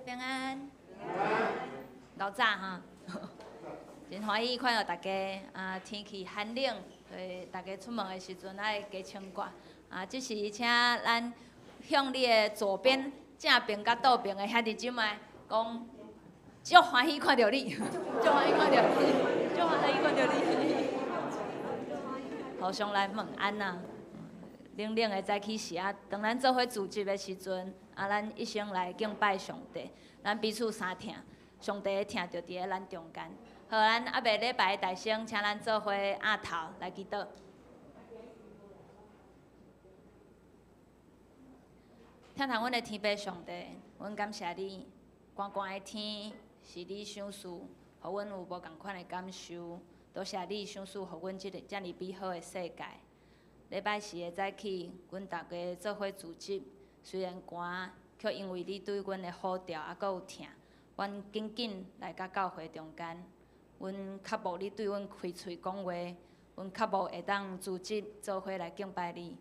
平安。𠢕早哈，真歡喜看著大家。啊，天氣寒冷，所以大家出門的時陣愛加穿掛。啊，這時請咱向你的左邊、正邊佮倒爿的兄弟姊妹講，足歡喜看著你，足歡喜看著你，足歡喜看著你。互相來問安啊。冷冷的早起時啊，當咱做伙聚集的時陣，啊，咱一生來敬拜上帝，咱彼此相疼，上帝的疼就佇咧咱中間。好，咱猶未禮拜大聲，請咱做伙徛頭來祈禱。疼疼阮的天父上帝，阮感謝你，寒寒的天是你賞賜，予阮有無仝款的感受。多謝你賞賜，予阮這个遮爾美好的世界。禮拜四的早起，阮逐家做伙聚集，雖然寒，卻因為你對阮的呼召，猶閣有疼，阮緊緊來到教會中間。阮渴慕你對阮開喙講話，阮渴慕會當聚集做伙來敬拜你。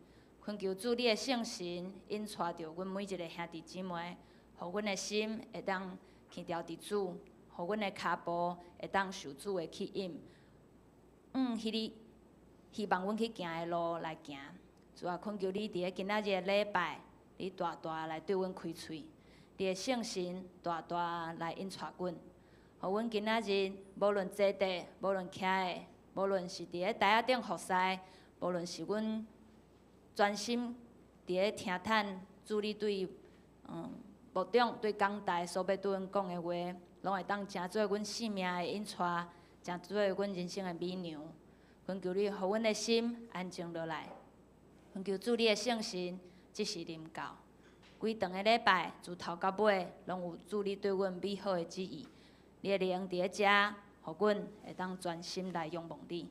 懇求主你的聖神引帶著阮每一个兄弟姊妹，予阮的心會當牽牢佇主，予阮的跤步會當受主的吸引。往彼个希望阮去行的路來行。主啊，懇求你佇咧今仔日的禮拜，你大大來對阮開喙，你的聖神大大來引帶阮，予阮今仔日無論坐佇，無論徛的，無論是佇咧台仔頂服侍，無論是阮專心佇咧聽嘆主你對牧長對講台所欲對阮講的話，攏會當成做阮生命的引帶，成做阮人生的美娘。懇求你，予阮的心安靜落來。懇求主你的聖神這時臨到。規長的禮拜，自頭到尾，攏有主你對阮美好的旨意。你的靈佇咧遮，予阮會當專心來仰望你。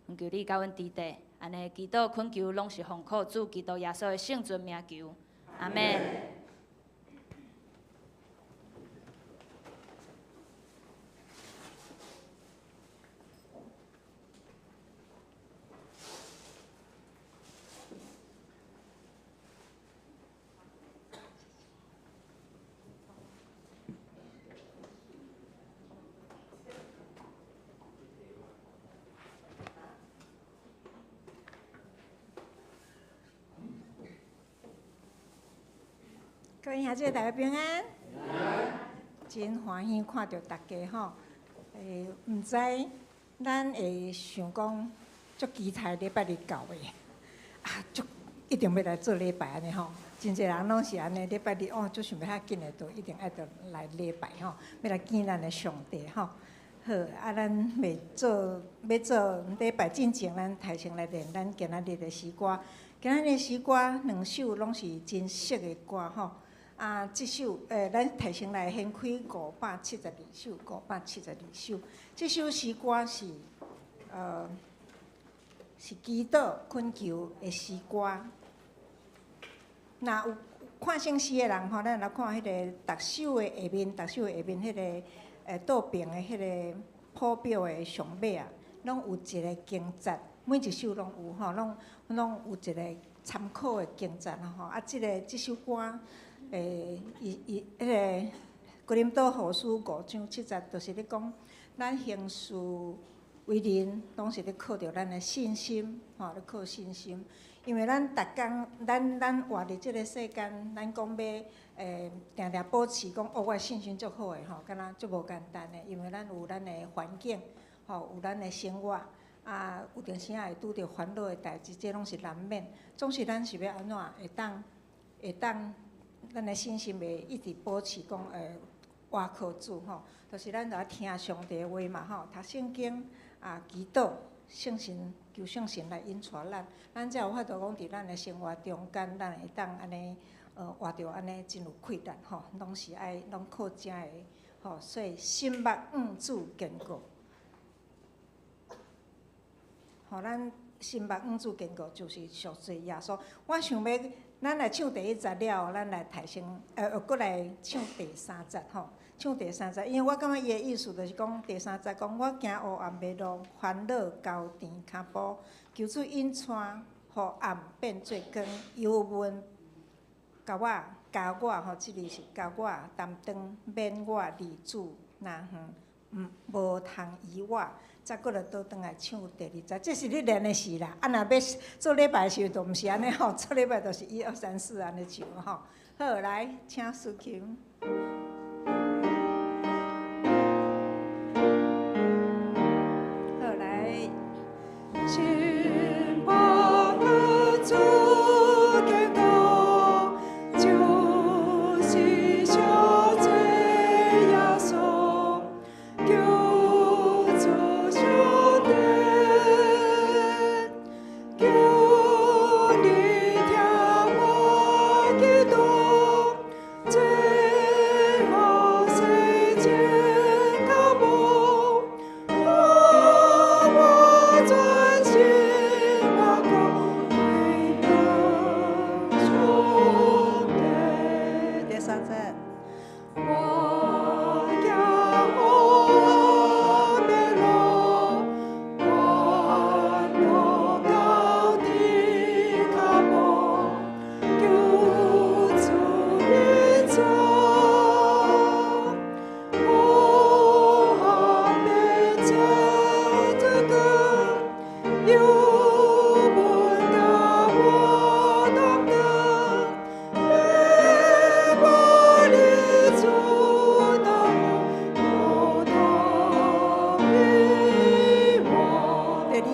懇求你佮阮佇咧，按呢祈禱懇求，攏是奉靠主基督耶穌的聖尊名求。阿們。各位兄弟大家平安，真歡喜看著大家吼。毋知咱會想講足期待禮拜日到的，啊，足一定欲來做禮拜按呢吼。真濟人攏是按呢，禮拜日哦，足想欲較緊的，就一定愛著來禮拜吼，欲來見咱的上帝吼。好，啊，咱欲做欲做禮拜進前，咱頭先來練咱今仔日的詩歌。今仔日的詩歌兩首攏是真熟的歌吼。啊，這首咱提先來掀開572首，572首。這首詩歌是是祈禱懇求的詩歌。若有看聖詩的人吼，咱來看彼个逐首的下面，逐首的下面彼个倒爿的彼个譜表的上尾啊，攏有一个經節，每一首攏有吼，攏攏有一个參考的經節吼。啊，這个這首歌。伊伊彼个哥林多後書5章7節，就是咧講，咱行事為人，攏是咧靠著咱的信心，吼，咧靠信心。因為咱逐工，咱咱活佇這个世間，咱講欲定定保持講，哦，我的信心足好的吼，敢若足無簡單的，因為咱有咱的環境，吼，有咱的生活，啊，有陣時仔會拄著煩惱的代誌，這攏是難免。總是咱是欲按怎會當會當。咱的信心會一直保持講，倚靠主吼，就是咱著愛聽上帝的話嘛吼，讀聖經啊，祈禱，聖神求聖神來引帶咱，咱才有法度講佇咱的生活中間，咱會當按呢，活著按呢真有氣力吼，攏是愛攏靠遮个吼，所以心目向主堅固，予咱心目向主堅固，就是屬隨耶穌。我想欲。咱來唱第一節了後，咱來提升，閣來唱第三節吼。唱第三節，因為我感覺伊的意思就是講，第三節講我行黑暗的路，煩惱交纏跤步，求主引帶，予暗變做光，油溫共我加我吼，這裡是加我擔當，免我離主若遠，毋無通移我，才閣來倒轉來唱第二節。這是你練的時啦，啊，若欲做禮拜的時陣，就毋是按呢吼，做禮拜就是一二三四按呢唱吼。好，來，請司琴。好，來。親愛的主基督，就是小子耶穌，救主上帝，求你聽我祈禱，最後洗淨腳步，予我專心倚靠歸向上帝。第三節。我行黑白路，原無高低跤步，求主引導，黑白做主光，油門共我擔當，免我離主若遠，無通遺我。第二。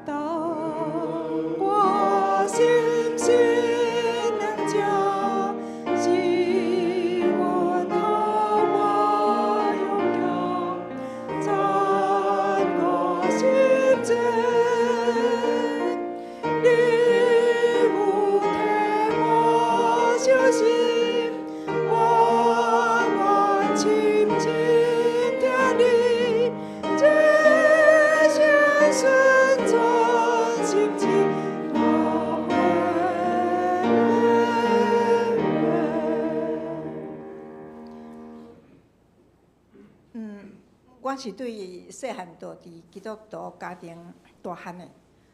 當我心心軟弱，是阮予我勇強，讚我心前，你有替我相信，我願深深疼你，這生順從心志，到永遠。我是對細漢就佇基督徒家庭大漢的，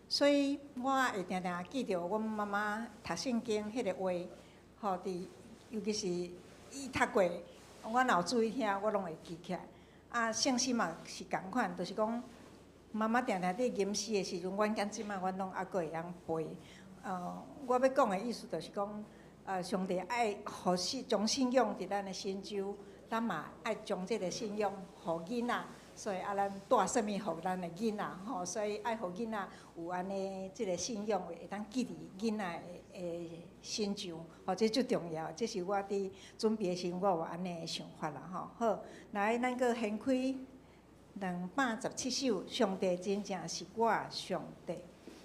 所以我會定定記著阮媽媽讀聖經彼个話，吼，佇尤其是伊讀過，我若有注意聽，我攏會記起來。啊，聖詩嘛是仝款，就是講媽媽定定佇吟詩的時陣，阮到這擺阮攏猶閣會曉背。我欲講的意思就是講，上帝愛予信將信仰佇咱的心中，咱嘛愛將這个信仰予囡仔，所以啊，咱帶啥物予咱的囡仔吼，所以愛予囡仔有按呢這个信仰，會當記佇囡仔的心上，吼，這足重要。這是我佇準備的時陣，我有按呢的想法啦吼。好，來，咱閣掀開217首，上帝真正是我上帝。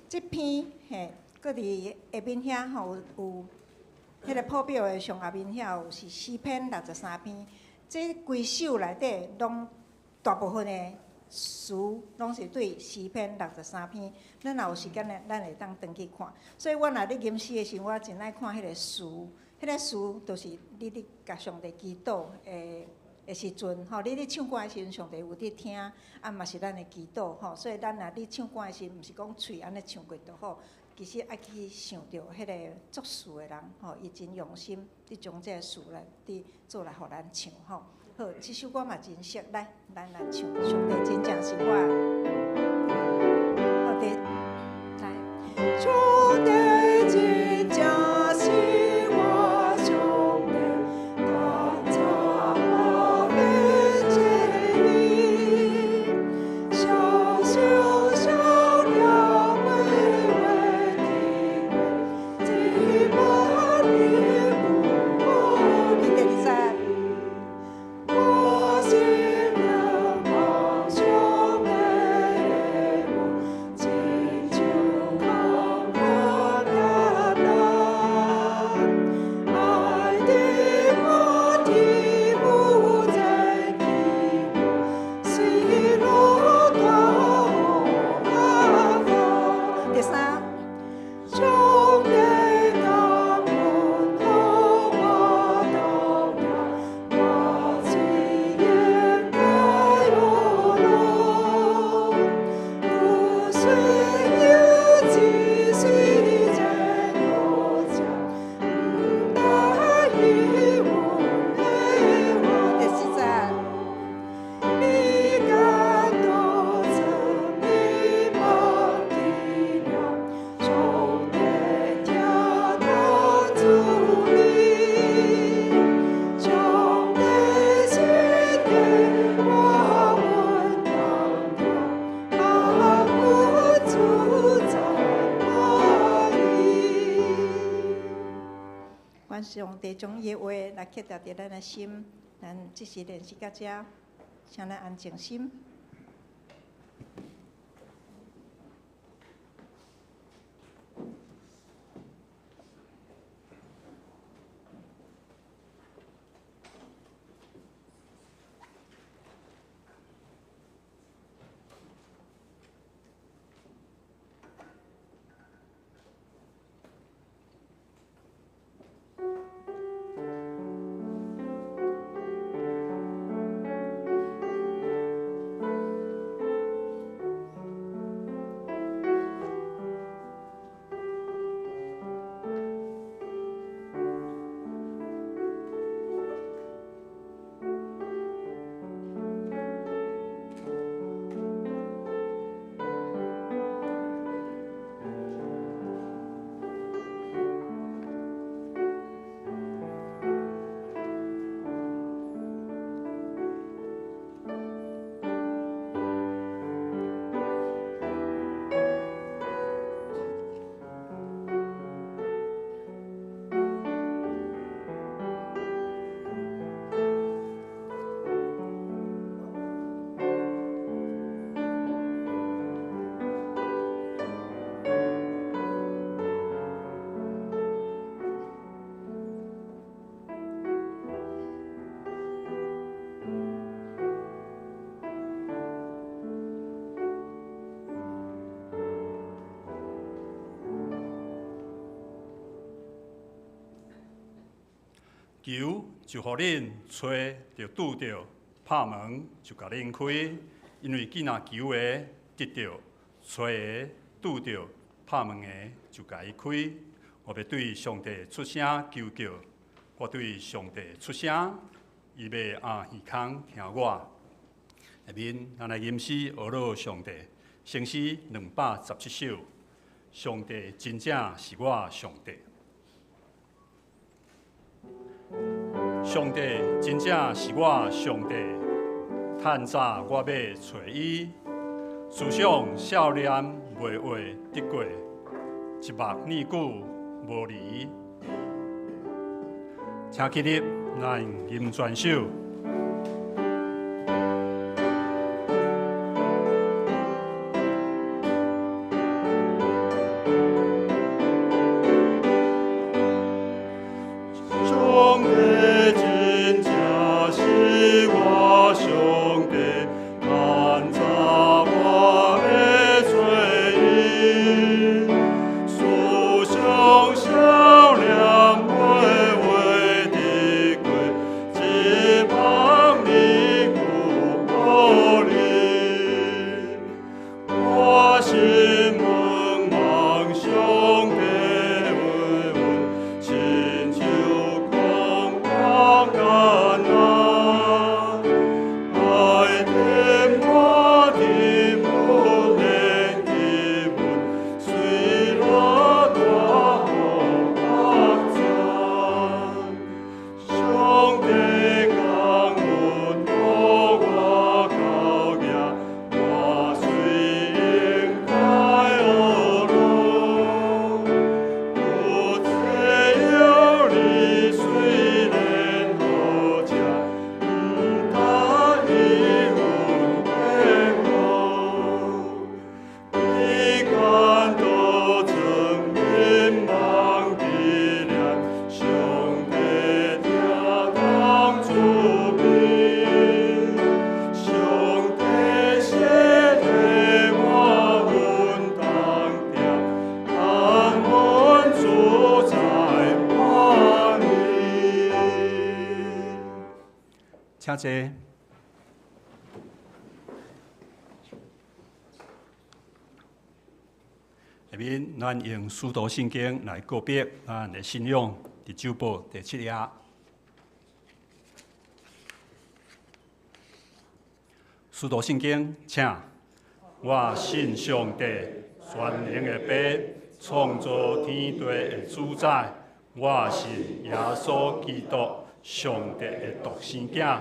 這篇嘿，閣佇下面遐吼有彼个譜表的上下面遐有是詩篇63篇，這規首內底攏大部分的詞攏是對詩篇六十三篇。咱若有時間咧，咱會當轉去看。所以我若咧吟詩的時，我真愛看彼个詞，彼个詞就是你咧共上帝祈禱的時陣，吼，你咧唱歌的時陣，上帝有佇聽，啊嘛是咱的祈禱，吼。所以咱若咧唱歌的時，毋是講喙按呢唱過就好，其實愛去想著彼个作詞的人，吼，伊真用心佇將這个詞來佇做來予咱唱，吼。好，這首歌嘛真熟，來，咱來唱。上帝真正是我。好的，來。上帝真正是我上帝，較早無免質疑，小小小了微微的過，一百年有第二節。我心仰望上帝的話，親像空。帝將伊的話來刻佇咱的心，咱這時練習到遮，請咱安靜心。求就予恁，揣就拄著，拍門就共恁開。因為囝若求的得著，揣的拄著，拍門的就共伊開。我欲對上帝出聲求叫，我對上帝出聲，伊欲掩耳孔聽我。下面咱來吟詩呵咾上帝，聖詩217首。上帝真正是我上帝。上帝真正是我上帝，趁早我欲揣伊，思想少年袂話得過，一目年久無離。請起立，咱吟全首。請坐。下面咱用使徒信經來告別咱的信仰，佇周報第7頁。使徒信經，請。我信上帝，全能的父，創造天地的主宰。我信耶穌基督，上帝的獨生囝，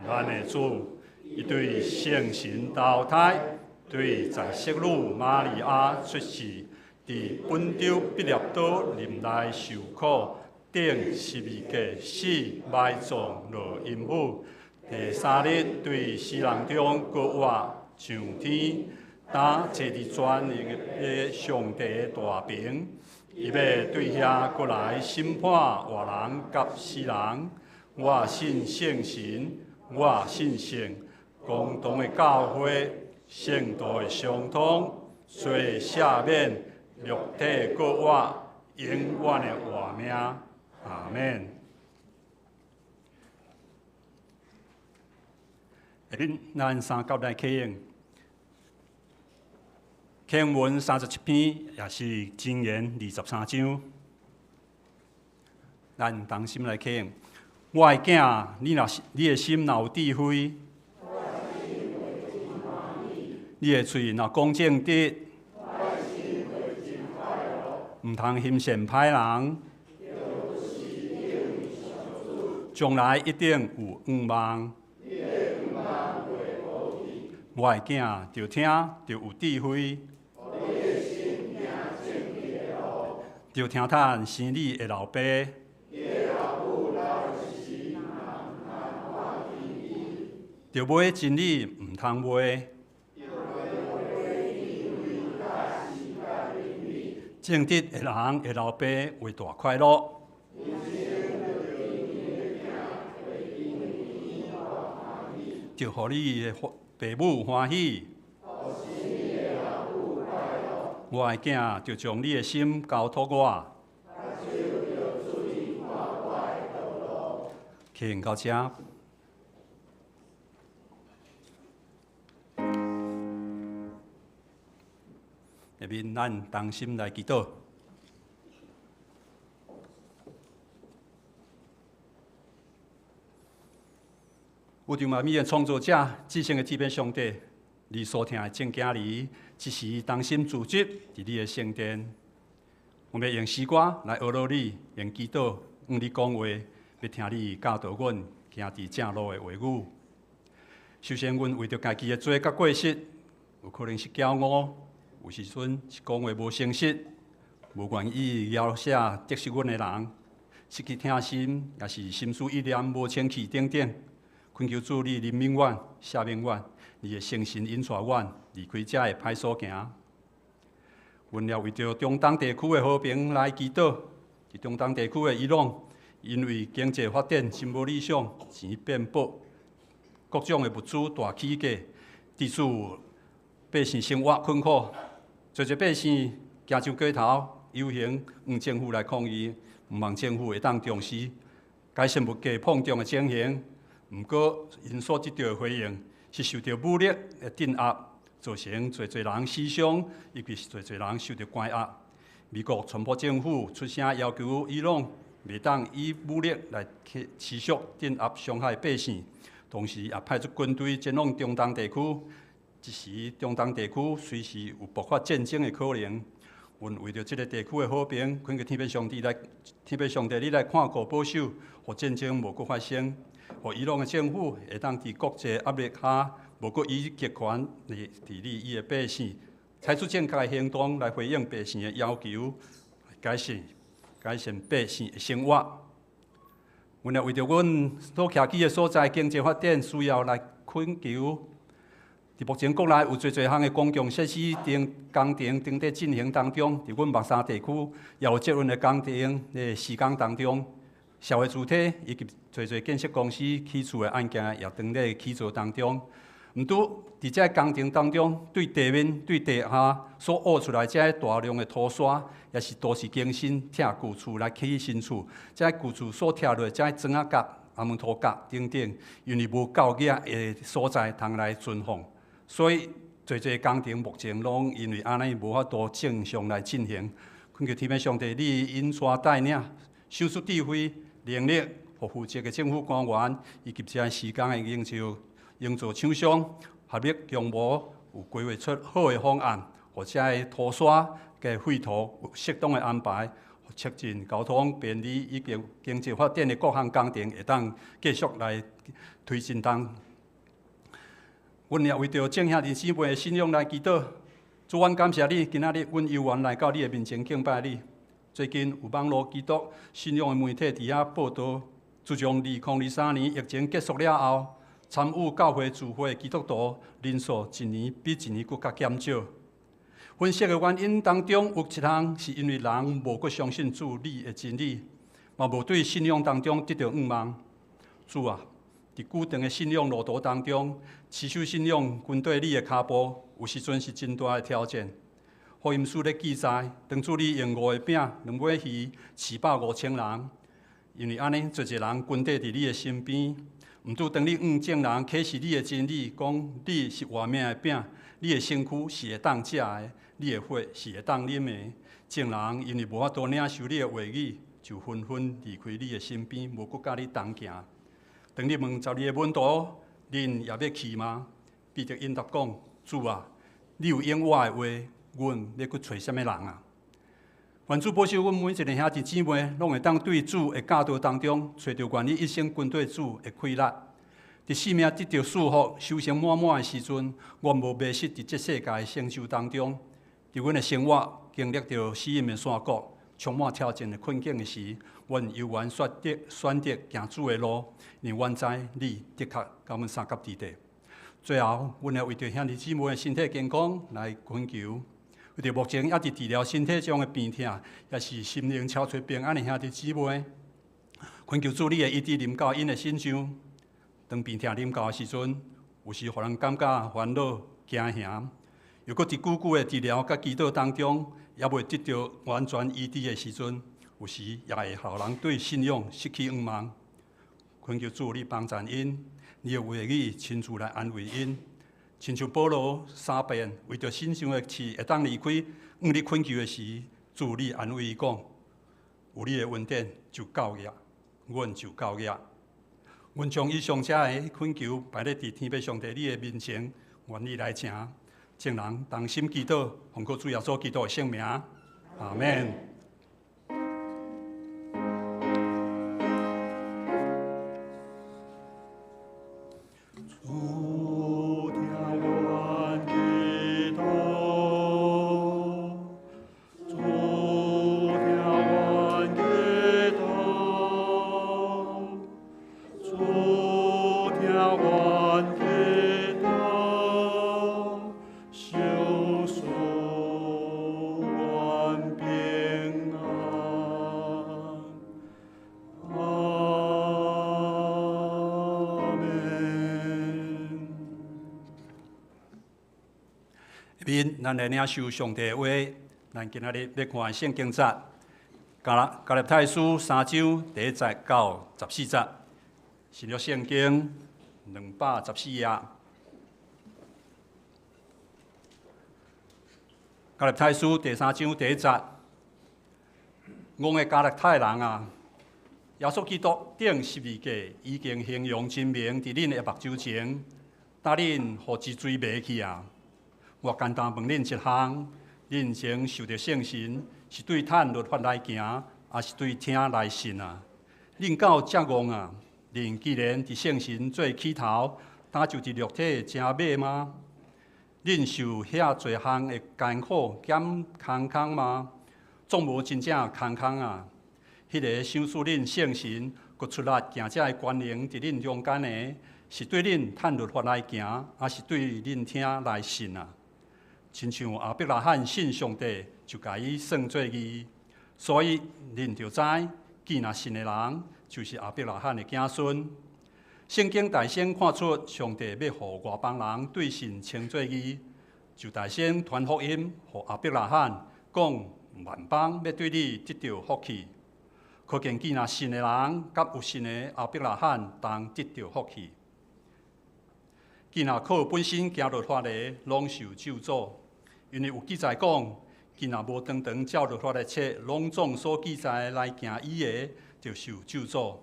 咱的主。伊對聖神投胎，對在聖女瑪利亞出世，佇本丟彼納多林內受苦，釘十字架死，埋葬落陰府，第三日對死人中閣活上天，擔坐佇全能的上帝的大爿，伊欲對遐閣來審判活人佮死人。我信聖神，我信聖公同的教會，聖徒的相通，罪赦免，肉體閣活，永遠的活命。阿門。下面咱三甲來啟應，經文37篇，也是箴言23章。咱同心來啟應。我的囝，你若是你的心若有智慧，你的喙若講正直，毋通行善歹人，將來一定有向望。我的囝，著聽，著有智慧，著聽趁生你的老爸。著買真理，毋通賣。正直的人的老爸會大快樂。就予你的爸母歡喜。我的囝，就將你的心交託我。啟應到這。下面咱同心來祈禱。宇宙萬物的創造者，至聖的至美上帝，你所疼的眾囝兒，這時同心聚集佇你的聖殿。阮欲用詩歌來呵咾你，用祈禱向你講話，欲聽你教導阮行佇正路的話語。首先，阮為著家己的罪佮過失，有可能是驕傲，有時陣是講話無誠實，無願意饒赦得失阮的人，失去疼心，抑是心思意念無清氣等等。懇求主你憐憫阮，赦免阮，你的聖神引帶阮離開這个歹所行。阮也為著中東地區的和平來祈禱。佇中東地區的伊朗，因為經濟發展真無理想，錢變薄，各種的物資大起價，致使百姓生活困苦。濟濟百姓行上街頭遊行，向政府來抗議，毋望政府會當重視改善物價膨脹的情形。毋過，𪜶所得著的回應是受著武力的鎮壓，造成濟濟人死傷，以及濟濟人受著關押。美國川普政府出聲要求伊朗袂當以武力來持續鎮壓傷害百姓，同時也派出軍隊前往中東地區。這時，中東地區隨時有爆發戰爭的可能。阮為著這个地區的和平，懇求天父上帝來，天父上帝你來看顧保守，予戰爭無閣發生，予伊朗的政府會當佇國際壓力下，無閣以極權來治理伊的百姓，採取正確的行動來回應百姓的要求，改善改善百姓的生活。阮也為著阮所徛起的所在經濟發展需要來懇求。佇目前國內有濟濟項的公共設施等工程正佇進行當中，佇阮木柵地區也有捷運的工程佇施工當中，社會主體以及濟濟建設公司起厝的案件也正咧起造當中。毋拄佇這个工程當中，對地面、對地下所挖出來這个大量的土沙，抑是都市更新拆舊厝來起新厝，這个舊厝所拆落這个磚仔角、阿門土角等等，因為無夠額的所在通來存放。所以，濟濟工程目前攏因為按呢無法度正常來進行。懇求天父上帝，你引帶帶領，賞賜智慧、能力，予負責的政府官員以及這施工的營造營造廠商合力共謀，有規劃出好的方案，予這个土沙佮廢土有適當的安排，促進交通便利以及經濟發展的各項工程會當繼續來推進當。阮也為著眾兄弟姊妹的信仰來祈禱。主，阮感謝你，今仔日阮有緣來到你的面前敬拜你。最近有網路基督信仰的媒體佇遐報導，自從2023年疫情結束了後，參與教會聚會的基督徒人數一年比一年閣較減少。分析的原因當中有一項是因為人無閣相信主你的真理，嘛無對信仰當中得著向望。主啊，佇久長的信仰路途當中，持守信仰跟綴你的跤步，有時陣是真大的挑戰。福音書咧記載，當主你用五個餅、兩尾魚飼飽5000人，因為按呢，濟濟人跟綴佇你的身邊。毋拄當你向眾人啟示你的真理，講你是活命的餅，你的身軀是會當食的，你的血是會當啉的。眾人因為無法度領受你的話語，就紛紛離開你的身邊，無閣佮你同行。當你問12个門徒，恁也欲去嗎？彼得應答講：主啊，你有應我的話，阮欲去揣啥物人啊？願主保守阮每一个兄弟姊妹，攏會當對主的教導當中，揣著願意一生跟綴主的快樂。佇生命得著祝福、收成滿滿的時陣，阮無迷失佇這世界的成就當中。佇阮的生活經歷著死蔭的山谷，充滿挑戰的困境的時，阮猶原選擇行主的路，因為阮知你的確佮阮相佮佇底。最後，阮會為著兄弟姊妹的身體健康來懇求。為著目前猶佇治療身體上的病痛，抑是心靈敲揣平安的兄弟姊妹，懇求主你的醫治臨到𪜶的身上。當病痛臨到的時陣，有時予人感覺煩惱、驚嚇，又閣佇久久的治療佮祈禱當中，猶未得著完全醫治的時陣，有時也會予人對信仰失去向望。懇求主你幫贊𪜶，你的話語親自來安慰𪜶。親像保羅三遍為著身上的刺會當離開，向你懇求的時，主你安慰伊講：有你的恩典就夠額，阮就夠額。阮將以上遮的懇求擺咧佇天父上帝你的面前，願你來聽。眾人同心祈禱，奉靠主耶穌基督的聖名，阿們。主聽阮祈禱，主聽阮祈禱，主聽阮祈禱，賞賜阮平安。阿們。下面咱來領受上帝的話，咱今仔日欲看的聖經節，加拉太書三章第一節到14節，新約聖經214頁。加拉太書第三章第一節，戇的加拉太人啊，耶穌基督釘十字架已經顯揚真明佇恁的目睭前，焦恁予之追迷去啊！我簡單問恁一項：恁先受著聖神，是對趁律法來行，抑是對聽來信啊？恁敢有遮戇啊？恁既然佇聖神做起頭，焦就佇肉體成馬嗎？恁受遐濟項的艱苦減空空嗎？總無真正空空啊！彼个賞賜恁聖神，閣出力行這个權能佇恁中間的，是對恁趁律法來行，抑是對恁聽來信啊？親像亞伯拉罕信上帝，就共伊算做義。所以恁著知，既若信的人，就是亞伯拉罕的子孫。聖經大先看出上帝欲予外邦人對信稱做義，就大先傳福音予亞伯拉罕，講萬邦欲對你得著福氣。可見既若信的人，佮有信的亞伯拉罕同得著福氣。既若靠本身行律法的，攏受咒詛。因為有記載講，既若無當當照律法的冊攏總所記載來行義的，就受咒詛。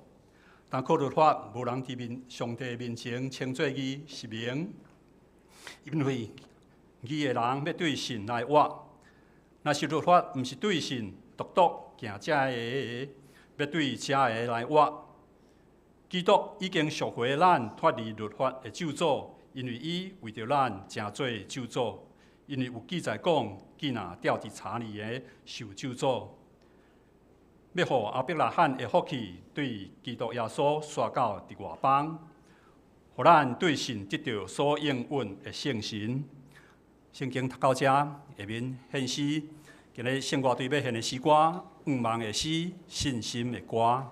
但靠律法，無人佇面上帝面前稱做義是明，因為義的人欲對信來活。若是律法毋是對信，獨獨行這个，欲對這个來活。基督已經贖回咱脫離律法的咒詛，因為伊為著咱成做咒詛。因為有記載講，既若吊佇柴裡的受咒詛。欲予亞伯拉罕的福氣對基督耶穌紲到佇外邦，予咱對神得著所應允的聖神。聖經讀到遮，下面獻詩，今日聖歌隊欲獻的詩歌，仰望的詩，信心的歌。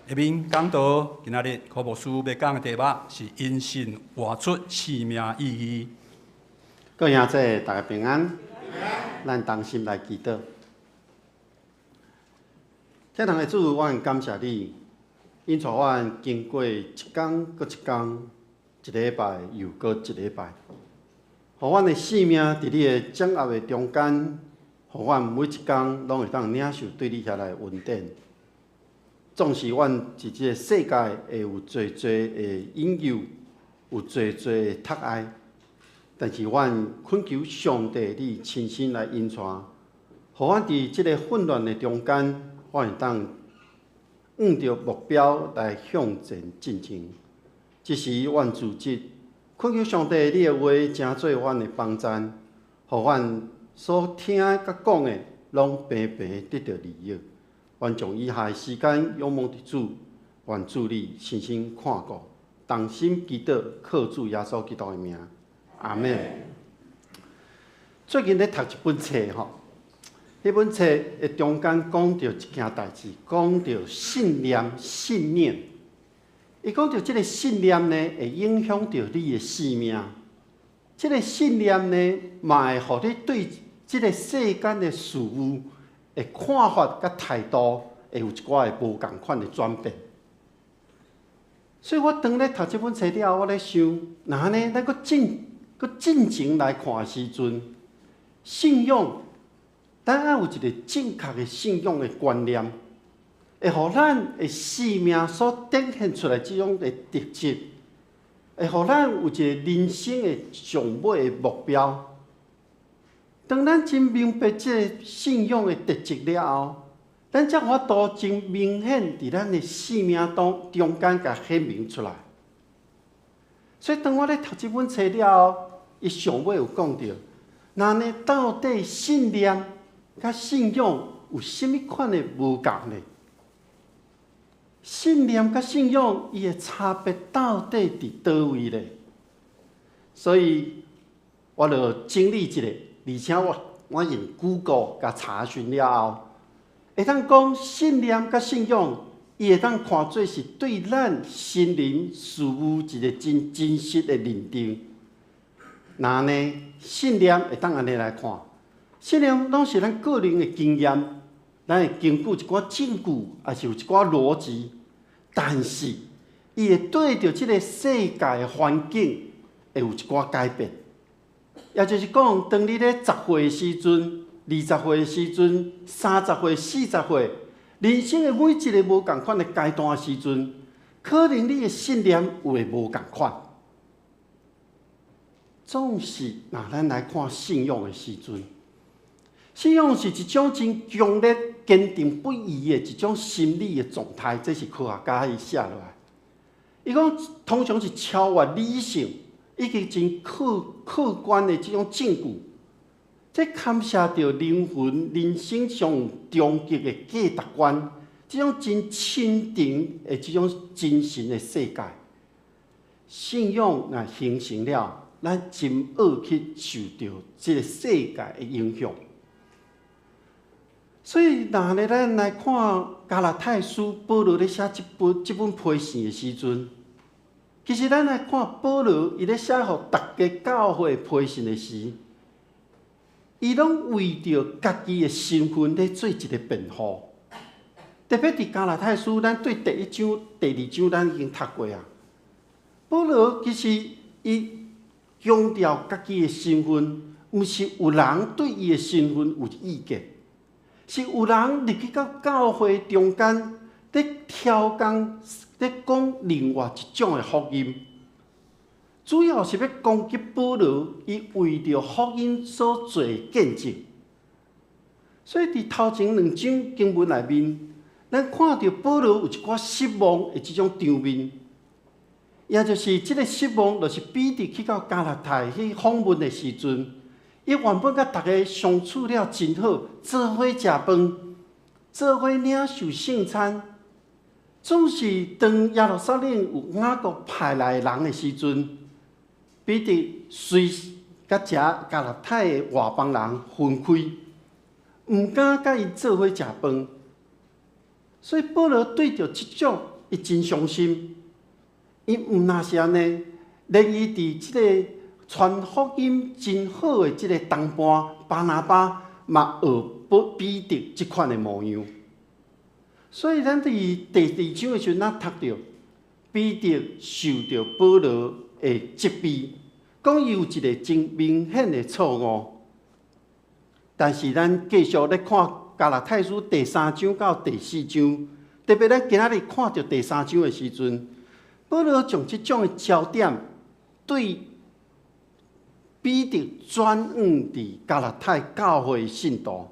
下面講道，今仔日柯牧師欲講的題目是因信活出生命意義。各位兄弟，大家平安。咱同心來祈禱。天堂的主，我很感謝你，引帶我經過一工閣一工，一禮拜又閣一禮拜，予阮的性命佇你的掌握的中間，予阮每一工攏會當領受對你遐來的恩典。縱使阮佇這个世界會有濟濟的引誘，有濟濟的窒礙，但是阮懇求上帝，你親身來引帶，予阮佇這个混亂的中間，阮會當向著目標來向前進前。這時，阮自責，懇求上帝，你的話成做阮的幫贊，予阮所聽佮講的，攏平平得著利益。願將以下的時間仰望佇主，願主你親身看顧，同心祈禱，靠主耶穌基督的名，阿們。最近咧讀一本冊吼，彼本冊的中間講著一件代誌，講著信念、信念。伊講著這个信念呢，會影響著你的生命。這个信念呢，嘛會予你對這个世間的事物的看法佮態度，會有一寡的無仝款的轉變。所以我當咧讀這本冊了後，我咧想，若按呢，咱閣進閣進前來看的時陣，信仰，咱愛有一个正確的信仰的觀念，會予咱的生命所展現出來這種的特質，會予咱有一个人生的上尾的目標。當咱真明白這个信仰的特質了後，咱才有法度真明顯佇咱的生命當中間共顯明出來。所以當我咧讀這本冊了後，伊上尾有講著，若按呢到底信念佮信仰有啥物款的無仝呢？信念佮信仰伊的差別到底佇佗位呢？所以我就整理一下。而且我我用 Google 共查詢了後，會當講信念佮信仰，伊會當看做是對咱心靈事物一个真真實的認定。若按呢，信念會當按呢來看，信念攏是咱個人的經驗，咱會根據一寡證據，抑是有一寡邏輯，但是伊會對著這个世界的環境會有一寡改變。也就是講，當你咧十歲的時陣、20歲的時陣、30歲、40歲，人生的每一个無仝款的階段的時陣，可能你的信念有會無仝款。總是，若咱來看信仰的時陣，信仰是一種真強烈、堅定不移的一種心理的狀態，這是科學家伊寫落來。伊講通常是超越理性，以及真客客觀的這種證據，這牽涉著靈魂、人生上終極的價值觀，這種真深沉的這種精神的世界。信仰若形成了，咱真愛去受著這个世界的影響。所以，若按呢咱來看加拉太書，保羅咧寫這本這本批信的時陣，其實咱來看保羅伊咧寫予逐家教會批信的時，伊攏為著家己的身份咧做一个辯護。特別佇加拉太書，咱對第一章、第二章咱已經讀過啊。保羅其實伊強調家己的身份，毋是有人對伊的身份有意見，是有人入去到教會中間，咧挑工，咧講另外一種的福音，主要是欲攻擊保羅，伊為著福音所做的見證。所以佇頭前兩章經文內面，咱看著保羅有一寡失望的這種場面，也就是這个失望，就是彼得去到加拉太去訪問的時陣，伊原本佮逐家相處了真好，做伙食飯，做伙領受聖餐。總是當耶路撒冷有雅各派來的人的時陣，彼得隨佮遮加拉太的外邦人分開，毋敢佮𪜶做伙食飯。所以保羅對著這種伊真傷心。伊毋若是按呢，連伊佇這个傳福音真好的這个同伴巴拿巴，嘛學彼得這款的模樣。所以咱佇第二章的時陣，咱讀著彼得受著保羅的責備，講伊有一个真明顯的錯誤。但是咱繼續咧看加拉太書第三章到第四章，特別咱今仔日看著第三章的時陣，保羅將這種的焦點對彼得轉往佇加拉太教會信徒。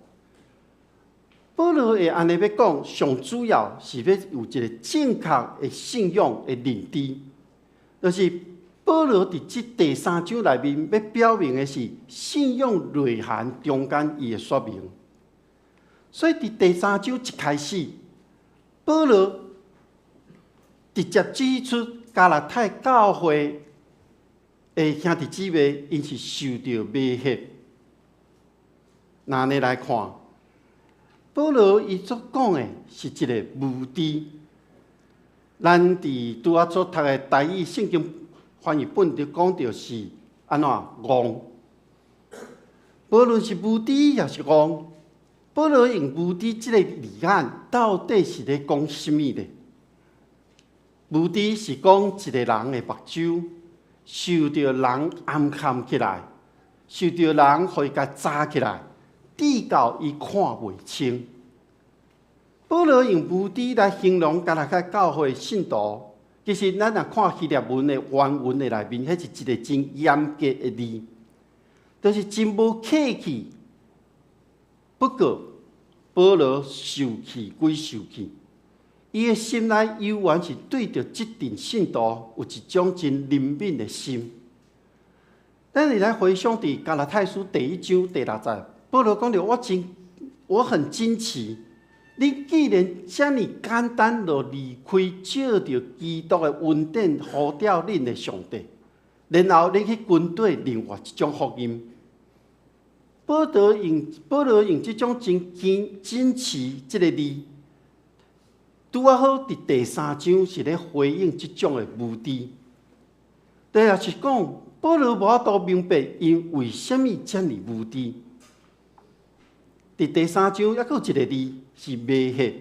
保羅會按呢欲講，上主要是欲有一个正確的信仰的認知，就是保羅佇這第三章內面欲表明的是信仰內涵中間伊的說明。所以佇第三章一開始，保羅直接指出加拉太教會的兄弟姊妹，𪜶是受著迷惑。若按呢來看，保羅伊所講的是一个無知。咱佇拄仔所讀的台語聖經翻譯本就講著是按怎戇？無論是無知抑是戇，保羅用無知這个字眼，到底是咧講啥物呢？無知是講一个人的目睭受著人掩蓋起來，受著人予伊共遮起來，直到伊看袂清。保羅用無知來形容加拉太教會信徒，其實咱若看希臘文的原文的內面，彼是一个真嚴格的字，就是真無客氣。不過保羅受氣歸受氣，伊的心內猶原是對著這陣信徒有一種真憐憫的心。咱會來回想佇加拉太書第一章第六節，保羅講著我很驚奇，恁既然遮爾簡單就離開藉著基督的恩典呼召恁的上帝，然後恁去跟綴另外一種福音。保羅用這種真驚奇這个字，拄仔好佇第三章是咧回應這種的無知。第二是講，保羅無法度明白𪜶為啥物遮爾無知。佇第三章猶閣有一个字是迷惑，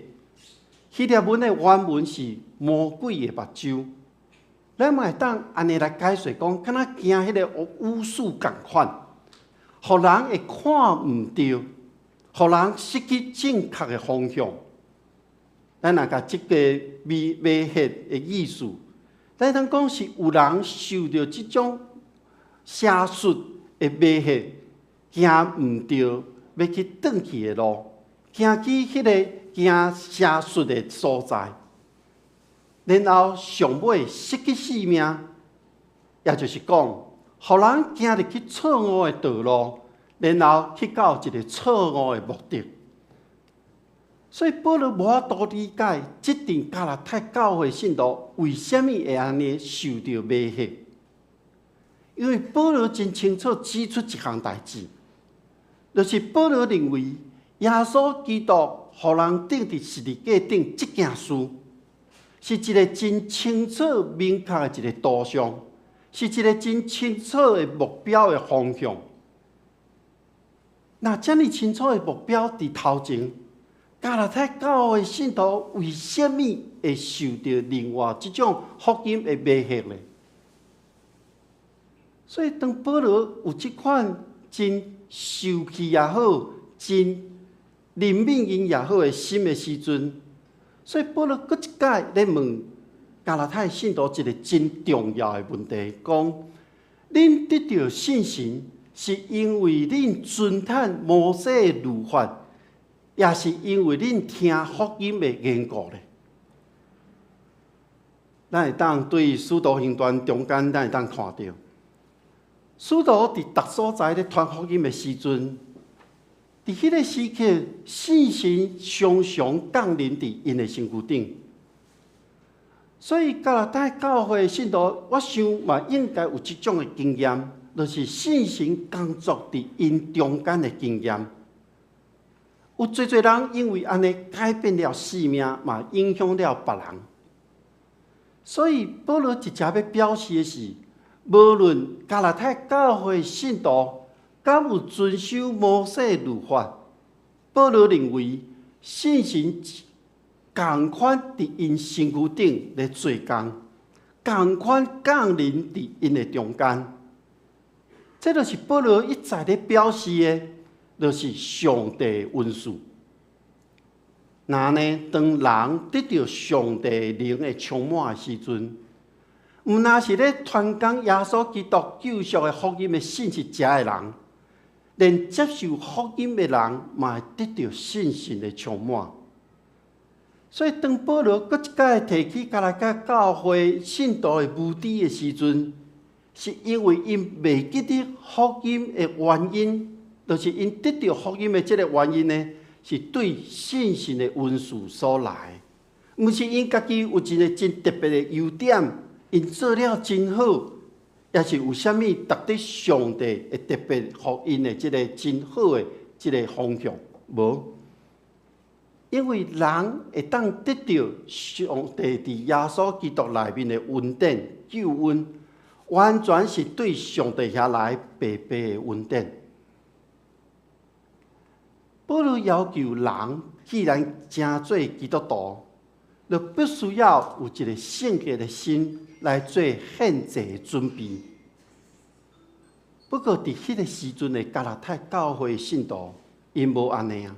希臘文的原文是魔鬼的目睭。咱嘛會當按呢來解釋講，敢若行彼个巫術仝款，予人會看毋著，予人失去正確的方向。咱若共這个迷惑的意思，咱通講是有人受著這種邪術的迷惑，行毋著欲去轉去的路，行去彼个行邪術的所在，然後上尾失去性命，也就是講，予人行入去錯誤的道路，然後去到一个錯誤的目的。所以保羅無法度理解這陣加拉太教會信徒為啥物會按呢受著迷惑，因為保羅真清楚指出一項代誌，就是保羅認為耶穌基督予人釘佇十字架頂這件事，是一个真清楚明確的一个圖像，是一个真清楚的目標的方向。若遮爾清楚的目標佇頭前，加拉太教會信徒為啥物會受著另外這種福音的迷惑呢？所以當保羅有這款真受氣也好，真憐憫𪜶也好的心的時陣，所以保羅閣一擺咧問加拉太信徒一个真重要的問題，講：恁得著聖神，是因為恁遵趁摩西的律法，抑是因為恁聽福音的緣故呢？咱會當對使徒行傳中間，咱會當看著，使徒佇逐所在咧傳福音的時陣，佇彼个時刻，聖神常常降臨佇𪜶的身軀頂。所以加拉太教會信徒，我想嘛應該有這種的經驗，就是聖神工作佇𪜶中間的經驗。有濟濟人因為按呢改變了生命，嘛影響了別人。所以保羅直接欲表示的是，無論加拉太教會信徒敢有遵守摩西律法，保羅認為聖神仝款佇𪜶身軀頂咧做工，仝款降臨佇𪜶的中間。這就是保羅一再咧表示的，就是上帝的恩賜。若按呢，當人得著上帝靈的充滿的時陣，毋但是咧傳講耶穌基督救贖的福音的信息者的人，連接受福音的人嘛會得著聖神的充滿。所以，當保羅閣一擺提起加拉太教會信徒的無知的時陣，是因為𪜶袂記得福音的原因，就是𪜶得著福音的這个原因呢，是對聖神的恩賜所來，毋是𪜶家己有一个真特別的優點，𪜶做了真好，抑是有啥物值得上帝會特別予𪜶的這个真好的這个方向，無。因為人會當得著上帝佇耶穌基督內面的恩典救恩，完全是對上帝遐來白白的恩典。保羅要求人，既然成做基督徒，就必須要有一个聖潔的心來做獻祭的準備。不過，佇彼个時陣的加拉太教會信徒，𪜶無按呢啊。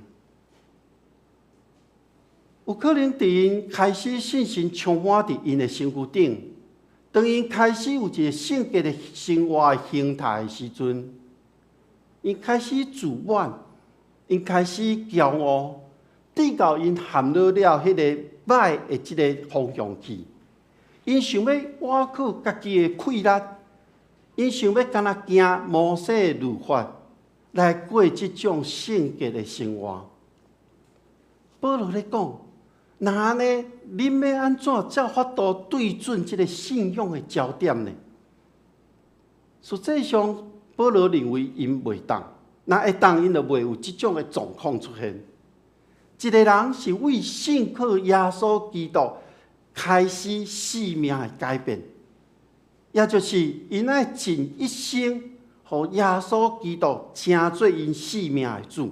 有可能佇𪜶開始聖神充滿佇𪜶的身軀頂，當𪜶開始有一个聖潔的生活的形態的時陣，𪜶開始自滿，𪜶開始驕傲，直到𪜶陷落了彼个歹的這个方向去。𪜶想欲倚靠家己的氣力，𪜶想欲干焦行摩西的律法來過這種聖潔的生活。保羅咧講，若按呢，恁欲按怎才有法度對準這个信仰的焦點呢？實際上，保羅認為𪜶袂當，若會當，𪜶就袂有這種的狀況出現。一个人是為信靠耶穌基督開始生命的改變，也就是𪜶愛盡一生，予耶穌基督成做𪜶生命的主。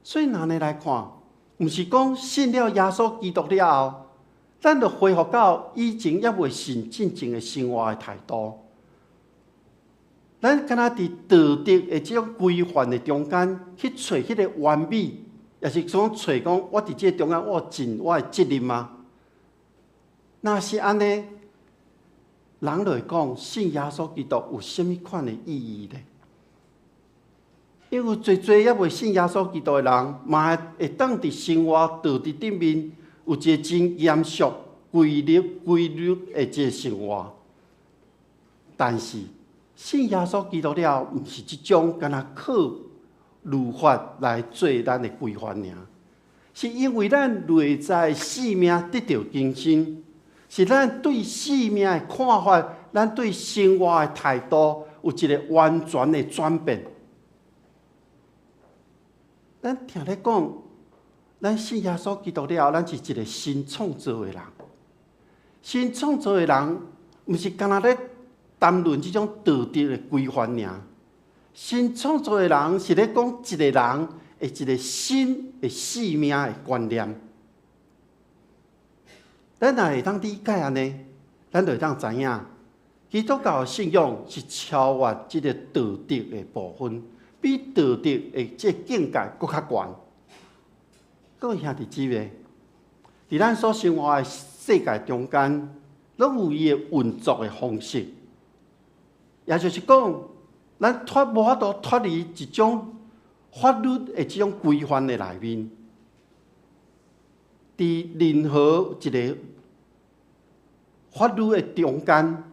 所以，若按呢來看，毋是講信了耶穌基督了後，咱就恢復到以前猶未信進前的生活的態度。咱敢若佇道德的這種規範的中間去揣彼个完美，抑是講揣講我佇這个中間我有盡我的責任嗎？若是按呢，人就會講信耶穌基督有啥物款的意義呢？因為濟濟猶未信耶穌基督的人，嘛會當佇生活道德頂面有一个真嚴肅、規律的這个生活。但是信耶穌基督了後，毋是這種干焦靠律法來做咱的規範爾，是因為咱內在生命得著更新，是咱對生命的看法，咱對生活的態度有一个完全的轉變。咱聽咧講，咱信耶穌基督了後，咱是一个新創造的人。新創造的人，毋是干焦咧談論這種道德的規範爾。新創造的人是咧講一个人的一个新的生命的觀念。咱若會當理解按呢，咱就會當知影，基督教的信仰是超越這个道德的部分，比道德的這个境界閣較懸。各位兄弟姊妹，佇咱所生活的世界中間，攏有伊的運作的方式。也就是講，咱無法度脫離一種法律的這種規範的內面。佇任何一个法律的中間，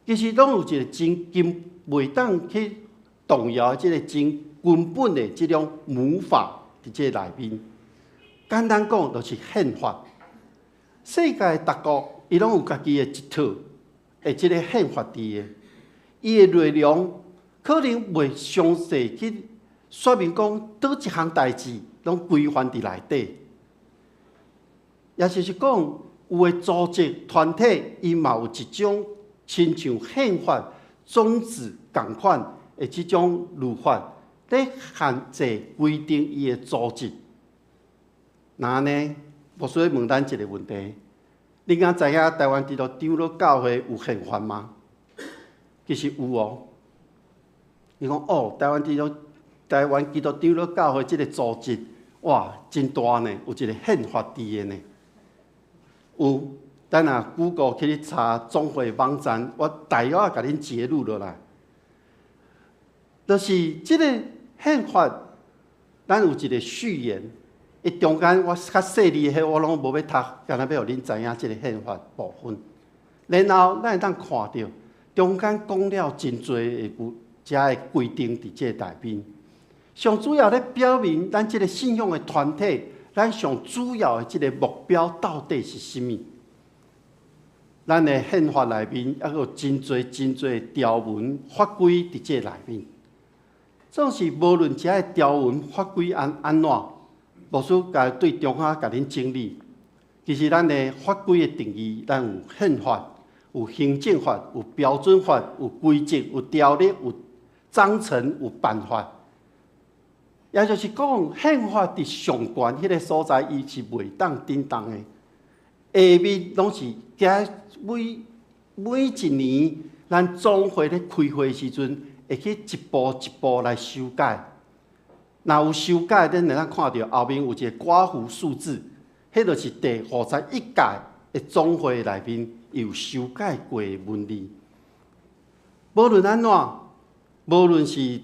其實攏有一个真根袂當去動搖這个真根本的這種母法佇這個內面。簡單講，就是憲法。世界逐國伊攏有家己的一套的這个憲法佇的，伊的內容可能袂詳細去說明講佗一項代誌攏規範佇內底，也就是講，有的组织团体，伊嘛有一種親像憲法宗旨仝款的這種律法，咧限制規定伊的組織。若按呢，牧師問咱一个問題：你敢知影台灣基督長老教會有憲法嗎？其實有哦。伊講哦，台灣基督長老教會這个組織，哇，真大呢，有一个憲法佇的呢。有，咱若 Google 去查總會網站，我大約共恁揭露落來，就是這个憲法，咱有一个序言，伊中間我較細膩的彼我攏無欲讀，干焦欲予恁知影這个憲法部分。然後咱會當看著中間講了真濟的有遮的規定佇這個內面。上主要咧表明咱這个信仰的團體，咱上主要的這个目標到底是啥物？咱的憲法內面猶閣有真濟真濟條文法規佇這內面。總是無論遮的條文法規按怎，牧師共對中下共恁整理。其實咱的法規的定義，咱有憲法、有行政法、有標準法、有規則、有條例、有章程、有辦法。也就是講，憲法佇上懸彼个所在，伊是袂當振動的。下面攏是加每一年，咱總會咧開會時陣，會去一步一步來修改。若有修改，恁會當看著後面有一個括弧數字，彼就是第51屆的總會內面有修改過的文字。無論按怎，無論是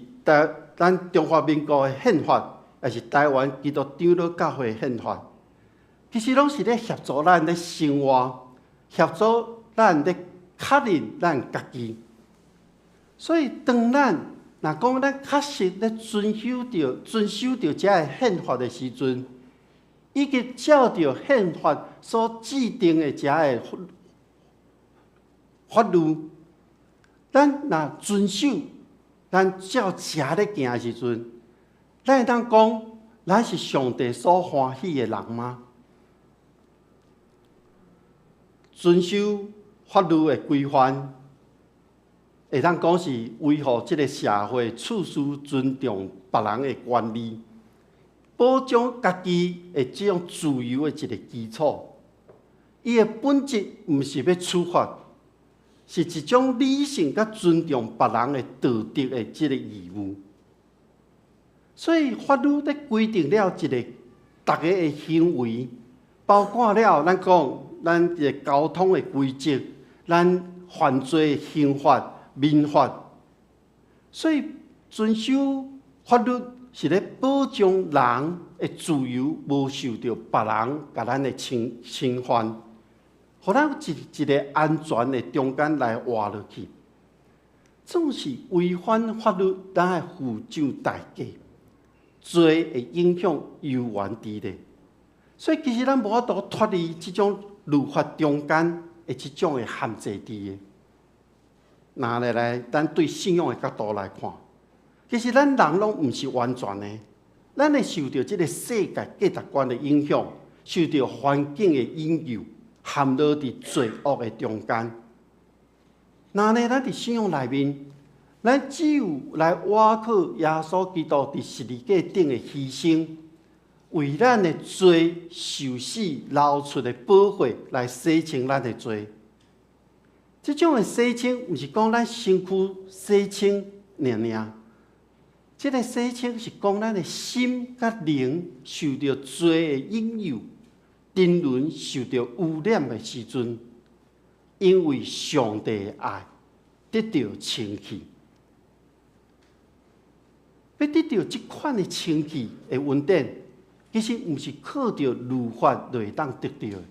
咱中華民國的憲法，抑是台灣基督長老教會的憲法，其實攏是咧協助咱咧生活，協助咱咧確認咱家己。所以，當咱若講咱確實咧遵守著遮个憲法的時陣，以及照著憲法所制定的遮个法律，咱若遵守，咱照遮咧行的時陣，咱會當講，咱是上帝所歡喜的人嗎？遵守法律的規範，會當講是維護這个社會處事尊重別人的權利，保障家己的這種自由的一个基礎。伊的本質毋是欲處罰，是一種理性佮尊重別人的道德的這个義務。所以法律咧規定了一个逐个的行為，包括了咱講咱這个交通的規則，咱犯罪的刑法、民法。所以遵守法律是咧保障人的自由，無受著別人共咱的侵犯，予咱一个安全的中間來活落去。總是違反法律，咱愛付上代價，罪會影響猶原佇咧。所以其實咱無法度脫離這種律法中間的這種的限制佇的。拿來，咱對信仰的角度來看，其實咱人攏毋是完全的，咱會受著這个世界價值觀的影響，受著環境的引誘，陷落佇罪惡的中間。那呢，咱佇信仰內面，咱只有來倚靠耶穌基督佇十字架頂的犧牲，為咱的罪受死流出的寶血來洗清咱的罪。這種的洗清，毋是講咱身軀洗清爾爾，這个洗清是講咱的心佮靈受著罪的引誘，沉淪受著污染的時陣，因為上帝的愛得著清氣。欲得著這款的清氣的恩典，其實毋是靠著律法就會當得著的。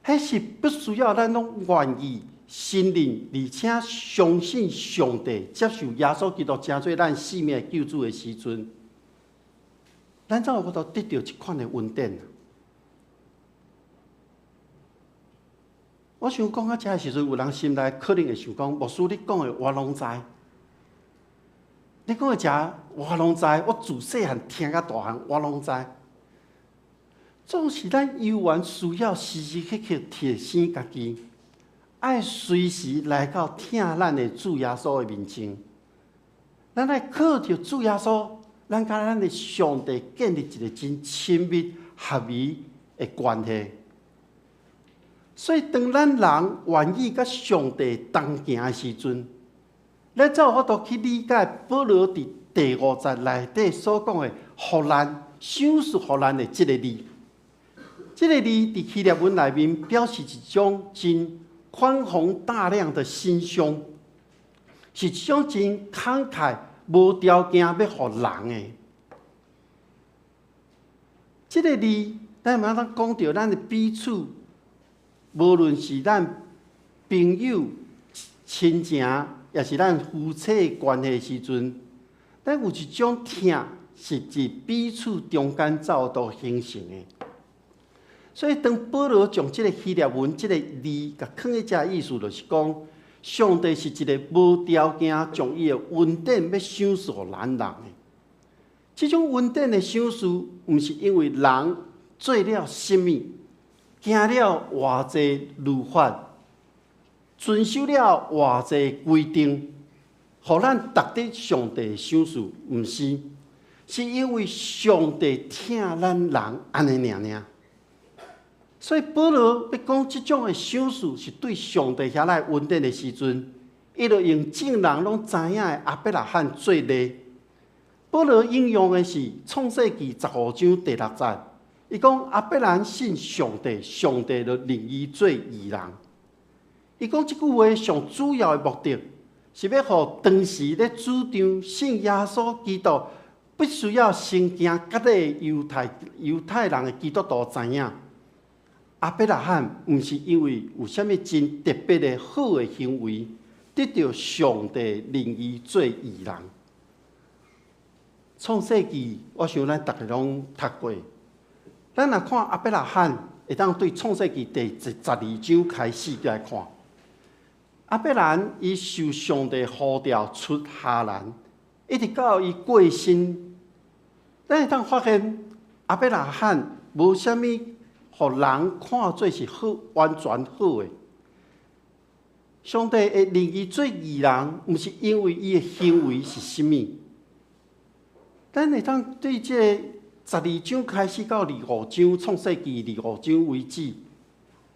彼是必須要咱攏願意承認，而且相信上帝，接受耶穌基督成做咱生命救主的時陣，咱才有法度得著這款的恩典。我想講到這的時陣，有人心內可能會想講：牧師，你講的我攏知，你講的這我攏知，我自細漢聽到大漢，我攏知。總是咱猶原需要時時刻刻提醒家己，愛隨時來到疼咱的主耶穌的面前。咱愛靠著主耶穌，咱佮咱的上帝建立一個真親密合宜的關係。所以，當咱人願意佮上帝同行的時陣，咱才有法度去理解保羅佇第五節內底所講的“予咱賞賜予咱”的這个字。這个字佇希臘文內面表示一種真寬宏大量的心胸，是一種真慷慨、無條件欲予人的。這个字，咱會當講著咱的彼此，無論是咱朋友、親情，抑是咱夫妻關係時陣，咱有一種疼是佇彼此中間才有法度形成的。所以，當保羅將這个希臘文這个字共囥佇遮，意思就是講，上帝是一个無條件將伊的恩典欲賞賜予咱人的。這種恩典的賞賜，毋是因為人做了啥物，行了偌濟律法，遵守了偌濟規定，予咱值得上帝賞賜，毋是，是因為上帝疼咱人按呢爾爾。所以保羅欲講這種的賞賜是對上帝遐來恩典的時陣，伊就用眾人攏知影的亞伯拉罕做例。保羅引用的是創世記15章第6節，伊講亞伯蘭信上帝，上帝就認伊做義人。伊講這句話上主要的目的，是欲予當時咧主張信耶穌基督必須要先行割禮猶太人的基督徒知影，亞伯拉罕毋是因為有啥物真特別的好的行為，得著上帝認伊做義人。創世記，我想咱逐家攏讀過。咱若看亞伯拉罕，會當對創世記第12章開始來看。亞伯蘭伊受上帝呼召出哈蘭，一直到伊過身，咱會當發現亞伯拉罕無啥物，予人看做是好，完全好的。上帝會認伊做義人，毋是因為伊的行為是啥物。咱會當對這个十二章開始到二五章，創世記二五章為止，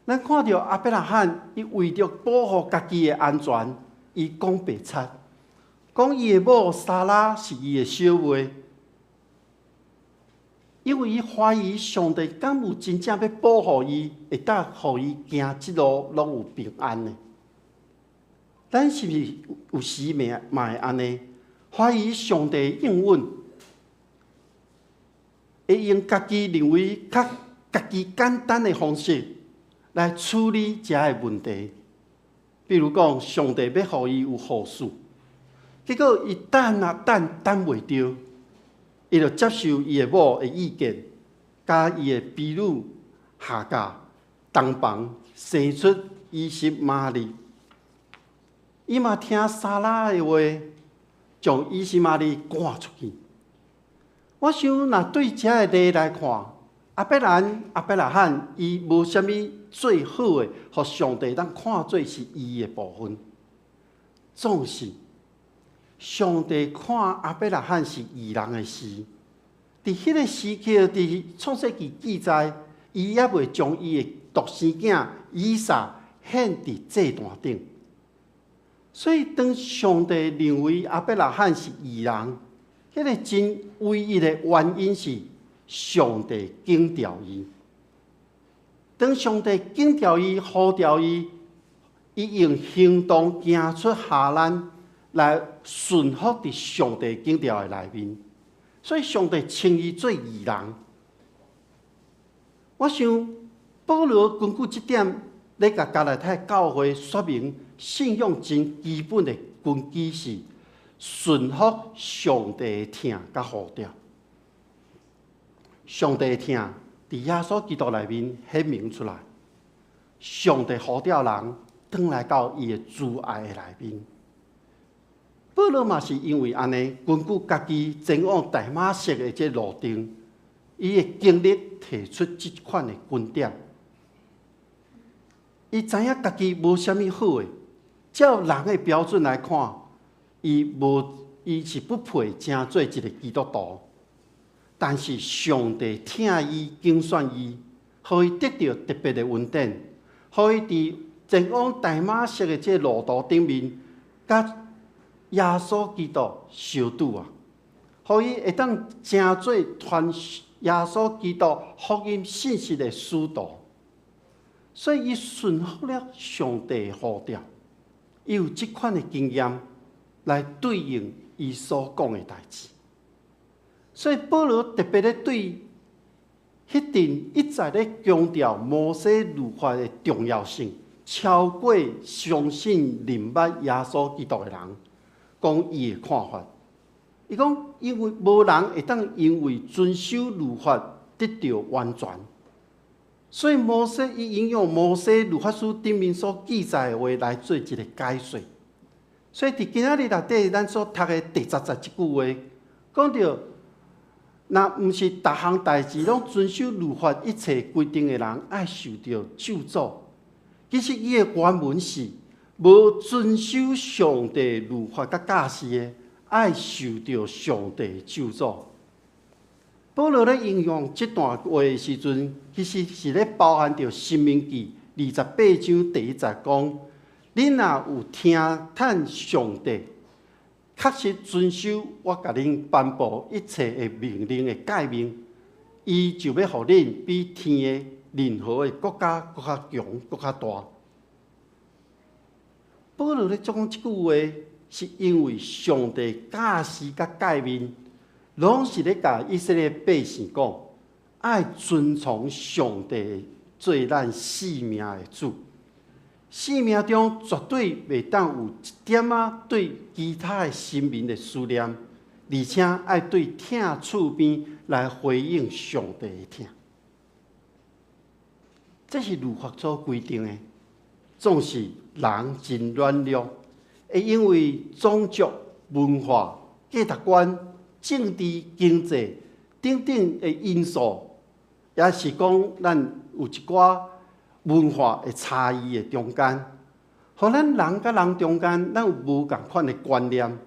咱看著亞伯拉罕，伊為著保護家己的安全，伊講白賊，講伊的某撒拉是伊的小妹，因為伊懷疑上帝敢有真正欲保護伊，會當予伊行這路攏有平安的。咱是毋是有時嘛會按呢？懷疑上帝應允，會用家己認為較家己簡單的方式來處理這个問題。比如講，上帝欲予伊有後嗣，結果伊等啊等，等袂著，伊就接受伊的某的意見，佮伊的婢女夏甲同房，生出以實瑪利。伊嘛聽撒拉的話，將以實瑪利趕出去。我想，若對這个例來看，亞伯拉罕伊無啥物最好的，予上帝當看做是義的部分。總是上帝看亞伯拉罕是義人的時，佇彼个時刻，佇創世記記載，伊猶未將伊的獨生囝以撒獻佇祭壇頂。所以，當上帝認為亞伯拉罕是義人，彼个真唯一的原因是上帝揀召伊。當上帝揀召伊、呼召伊，伊用行動行出哈蘭來順服佇上帝揀召的內面，所以上帝稱伊做義人。我想保羅根據這點，咧共加拉太教會說明信仰真基本的根基是順服上帝的疼佮呼召。上帝的疼佇耶穌基督內面顯明出來，上帝呼召人轉來到伊的慈愛的內面。保羅嘛是因為按呢，根據家己前往大馬色的這路程，伊的經歷提出這款的觀點。伊知影家己無啥物好的，照人的標準來看，伊無，伊是不配成做一個基督徒。但是上帝疼伊、揀選伊，予伊得著特別的恩典，予伊佇前往大馬色的這個路途頂面，佮耶穌基督相拄啊，予伊會當成做傳耶穌基督福音信息的使徒。所以伊順服了上帝的呼召，伊有這款的經驗來對應伊所講的代誌。所以保羅特別咧對彼陣一再咧強調摩西律法的重要性，超過相信認捌耶穌基督的人，講伊的看法。伊講，因為無人會當因為遵守律法得著完全，所以摩西伊引用摩西律法書頂面所記載的話來做一個解說。所以佇今仔日內底，咱所讀的第10節這句話，講著。若毋是逐項代誌攏遵守律法一切規定的人，愛受著咒詛。其實伊的原文是無遵守上帝律法佮教示的，愛受著上帝咒詛。保羅咧引用這段話的時陣，其實是咧包含著《申命記》28章第1節講：恁若有聽趁上帝，確實遵守我共恁頒布一切的命令的誡命，伊就欲予恁比天的任何的國家閣較強、閣較大。保羅咧講這句話，是因為上帝教示佮誡命，攏是咧共以色列百姓講，愛遵從上帝做咱性命的主。生命中絕對袂當有一點仔對其他的神明的思念，而且愛對疼刺邊來回應上帝的疼。這是律法所規定的。總是人真軟弱，會因為種族、文化、價值觀、政治、經濟等等的因素，也是講咱有一寡文化的差異的中間，予咱人佮人中間，咱有無仝款的觀念，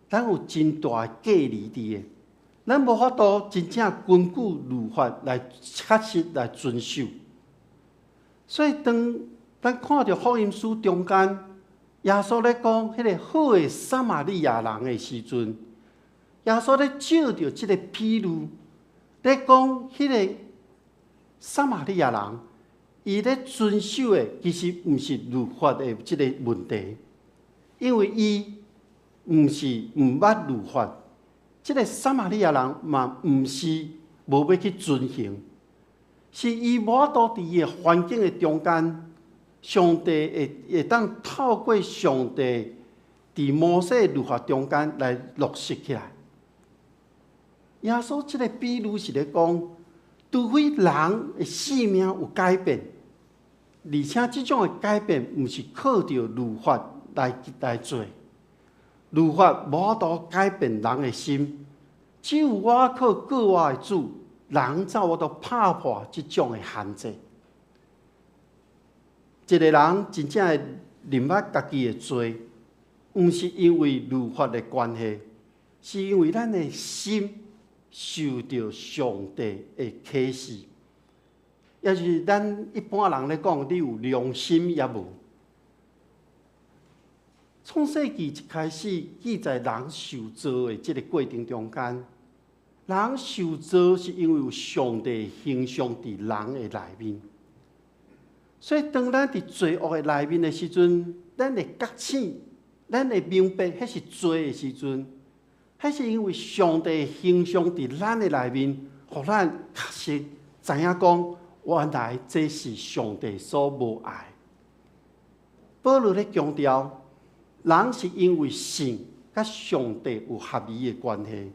咱有真大的隔離佇的，咱無法度真正根據律法來確實來遵守。所以當咱看著福音書中間，耶穌咧講彼個好的撒瑪利亞人的時陣，耶穌咧借著這個比喻，咧講彼個撒瑪利亞人。伊咧遵守的其實毋是律法的這個問題，因為伊毋是毋捌律法，這個撒瑪利亞人嘛毋是無欲去遵行，是伊無法度佇伊的環境的中間，上帝會會當透過上帝佇摩西律法中間來落實起來。耶穌這個比喻是咧講，除非人的生命有改變，而且這種的改變毋是靠著律法來來做，律法無法度改變人的心，只有倚靠過活的主，人才有法度拍破這種的限制。一個人真正會認捌家己的罪，毋是因為律法的關係，是因為咱的心受著上帝的啟示，也就是咱一般人咧講，你有良心抑無？創世記一開始記載人受造的這個過程中間，人受造是因為有上帝形象佇人的內面，所以當咱佇罪惡的內面的時陣，咱會覺醒，咱會明白彼是罪的時陣。彼是因為上帝形象佇咱的內面，予咱確實知影講，原來這是上帝所無愛。保羅咧強調，人是因為信佮上帝有合宜的關係，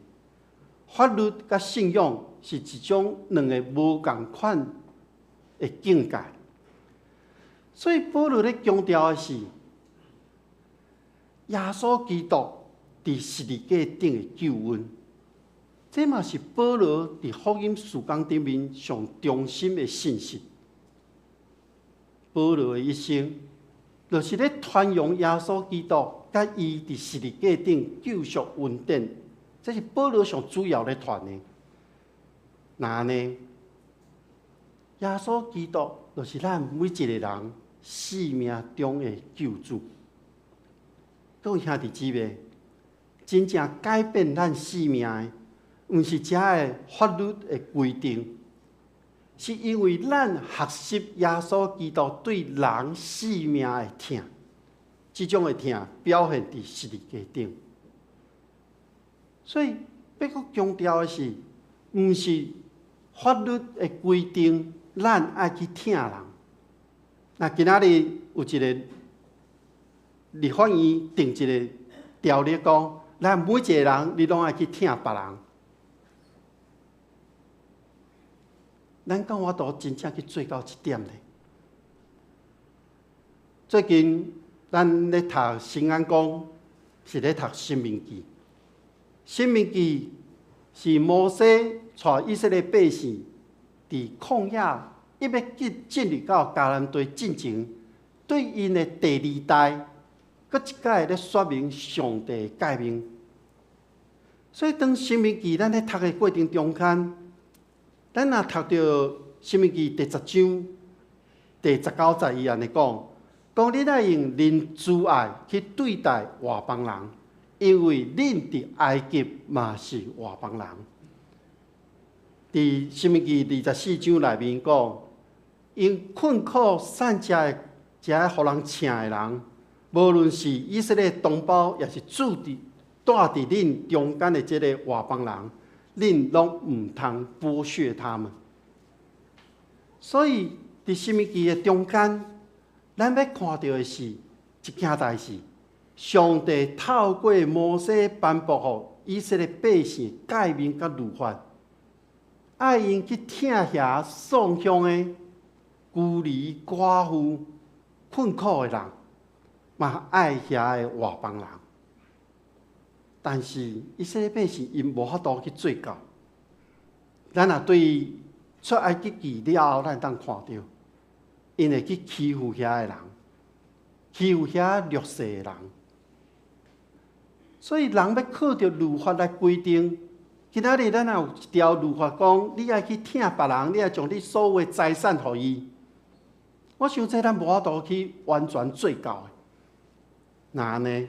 法律佮信仰是一種兩个無仝款的境界。所以保羅咧強調的是，耶穌基督佇十字架頂的救恩，這嘛是保羅佇福音事工頂面上中心的信息。保羅的一生，就是咧傳揚耶穌基督，佮伊佇十字架頂救贖恩典，這是保羅上主要咧傳的。若按呢，耶穌基督就是咱每一個人生命中的救主。各位兄弟姊妹，真正改變咱生命的，毋是遮的法律的規定，是因為咱學習耶穌基督對人生命的疼，這種的疼表現佇十字架頂。所以，欲閣強調的是，毋是法律的規定，咱愛去疼人。那今仔日有一個立法院定一個條例，講咱每一個人，你攏愛去疼別人。咱敢有法度真正去做到這點呢？最近咱咧讀新眼光，是咧讀《申命記》。《申命記》是摩西帶以色列百姓佇曠野欲欲進進入到迦南地進前，對𪜶的第二代，閣一擺咧說明上帝的誡命。所以當《申命記》咱咧讀的過程中間，咱若讀著《申命記》第十章第十九節，伊按呢講，講恁愛用仁慈愛去對待外邦人，因為恁佇埃及嘛是外邦人。佇《申命記》24章內面講，𪜶困苦散食的，遮予人請的人，無論是以色列同胞，抑是住佇住佇恁中間的這个外邦人，恁攏毋通剝削他們。所以，佇申命記的中間，咱欲看著的是一件代誌：上帝透過摩西頒布予以色列百姓誡命佮律法，愛𪜶去疼遐喪鄉的孤兒寡婦、困苦的人，嘛愛遐的外邦人。但是以色列百姓𪜶無法度去做到。咱若對出埃及記了後，咱會當看著，𪜶會去欺負遐的人，欺負遐弱勢的人。所以人欲靠著律法來規定，今仔日咱若有一條律法講，你愛去疼別人，你愛將你所有的財產予伊。我想這咱無法度去完全做到的。若按呢，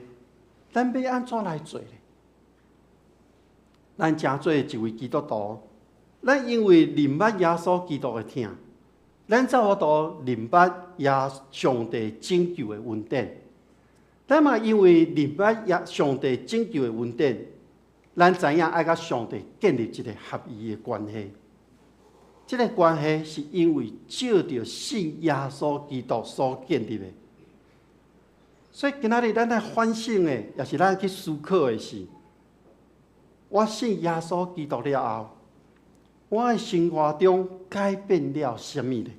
咱欲按怎來做呢？咱成做一位基督徒，咱因為認捌耶穌基督的疼，咱才有法度認捌耶上帝拯救的恩典。咱嘛因為認捌耶上帝拯救的恩典，咱知影愛佮上帝建立一个合宜的關係。這个關係是因為藉著信耶穌基督所建立的。所以今仔日咱愛反省的，抑是咱去思考的是：我信耶穌基督了後，我的生活中改變了啥物呢？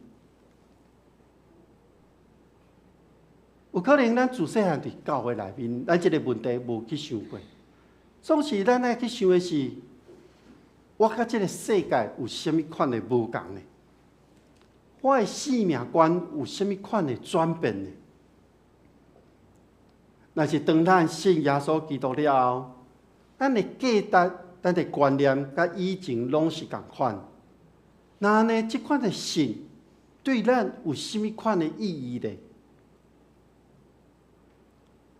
有可能咱自細漢佇教會內面，咱這个問題無去想過。總是咱愛去想的是，我佮這个世界有啥物款的無仝呢？我的生命觀有啥物款的轉變呢？若是當咱信耶穌基督了後，咱的價值、咱的觀念，佮以前攏是仝款。若按呢，這款的信對咱有啥物款的意義呢？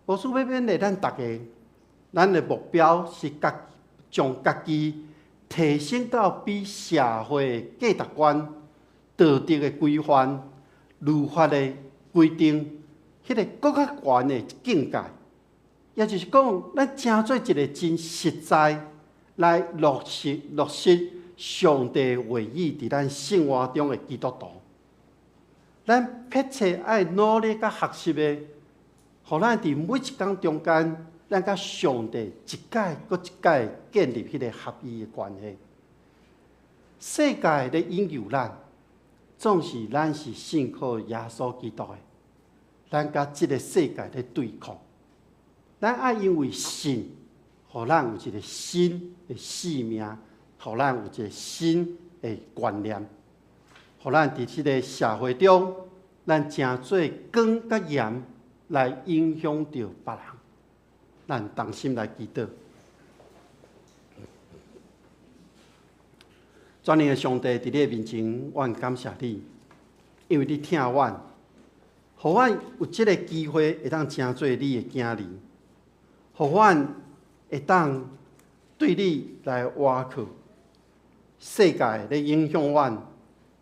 牧師欲勉勵咱逐家，咱的目標是家將家己提升到比社會的價值觀、道德的規範、律法的規定，彼个閣較懸的境界。也就是講，咱成做一个真實在來落實落實上帝話語佇咱生活中的基督徒。咱迫切愛努力佮學習的，予咱佇每一工中間，咱佮上帝一擺閣一擺建立彼个合宜的關係。世界咧引誘咱，總是咱是信靠耶穌基督的，咱佮這个世界咧對抗。咱愛因為信，予咱有一个新的生命，予咱有一个新的觀念，予咱佇這个社會中，咱成做光佮鹽來影響著別人。咱同心來祈禱。全能的上帝，佇你的面前，阮感謝你，因為你疼阮，予阮有這个機會會當成做你的囝兒，予阮會當對你來倚靠。世界咧影響阮，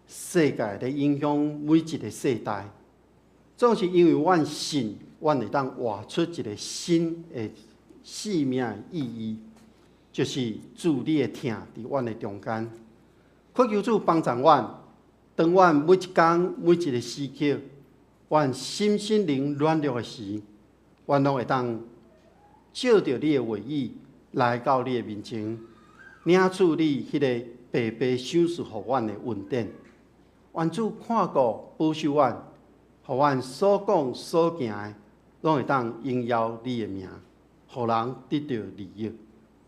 世界咧影響每一个世代，總是因為阮信，阮會當活出一个新的生命的意義，就是主你的疼佇阮的中間。懇求主幫助阮，當阮每一工每一个時刻，阮心心靈軟弱的時，阮攏會當借著你的話語來到你的面前，領取你彼个白白賞賜予阮的恩典。願主看顧保守阮，予阮所講所行的，攏會當榮耀你的名，予人得著利益。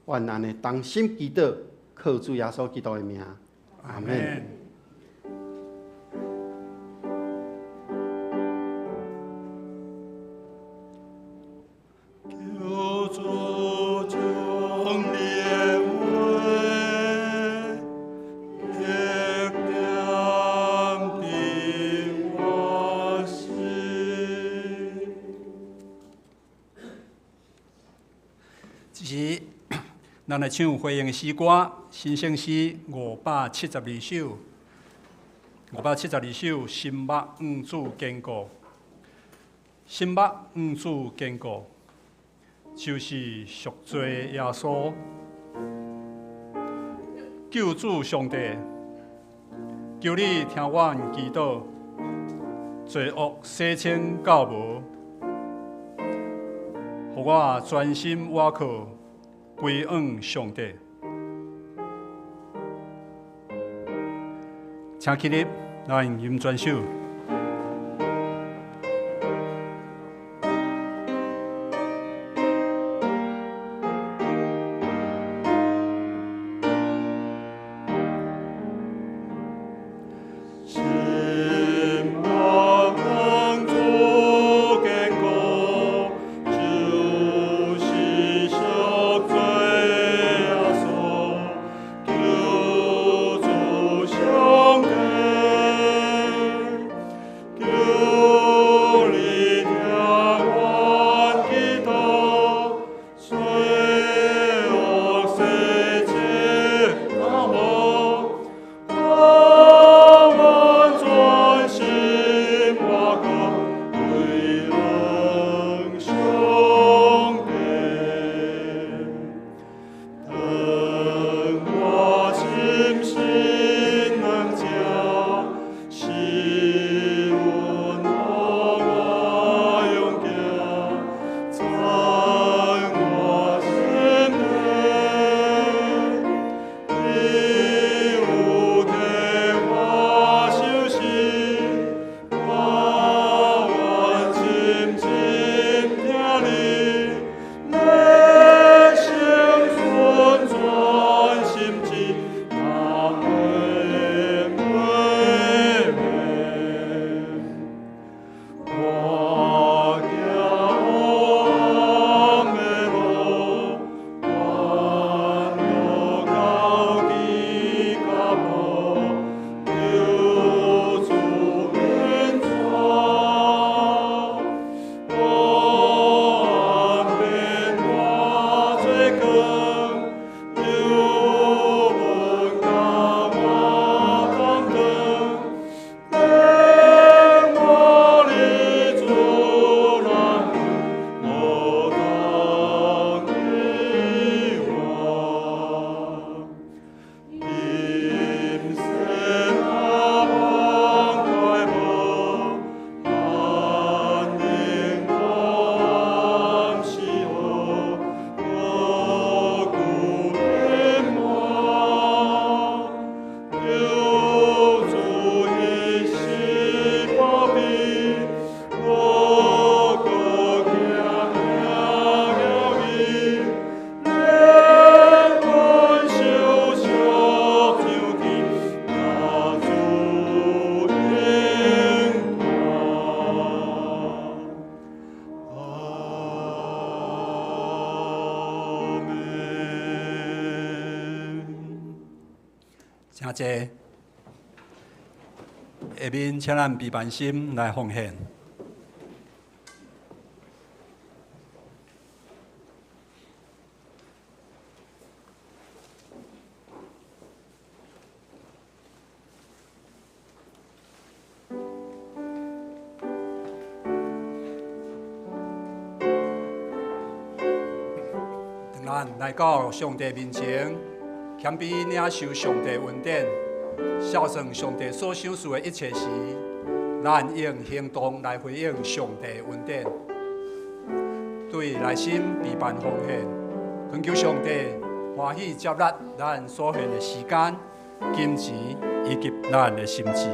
阮按呢同心祈禱，靠主耶穌基督的名。阿們。求主將你的話憶念佇我心。這是咱來唱回應的詩歌，新聖詩572首，572首，心目向主堅固，心目向主堅固，就是贖罪耶穌，救主上帝，求你聽阮祈禱，罪惡洗清到無，予我專心倚靠，歸向上帝。請起立，咱吟全首。心目向主堅固，就是贖罪耶穌，救主上帝。坐。下面請咱悲憫心來奉獻。咱來到上帝面前，謙卑領受上帝恩典，孝順上帝所賞賜的一切時，咱用行動來回應上帝恩典，對內心悲憫奉獻，懇求上帝歡喜接納咱所獻的時間、金錢以及咱的心志。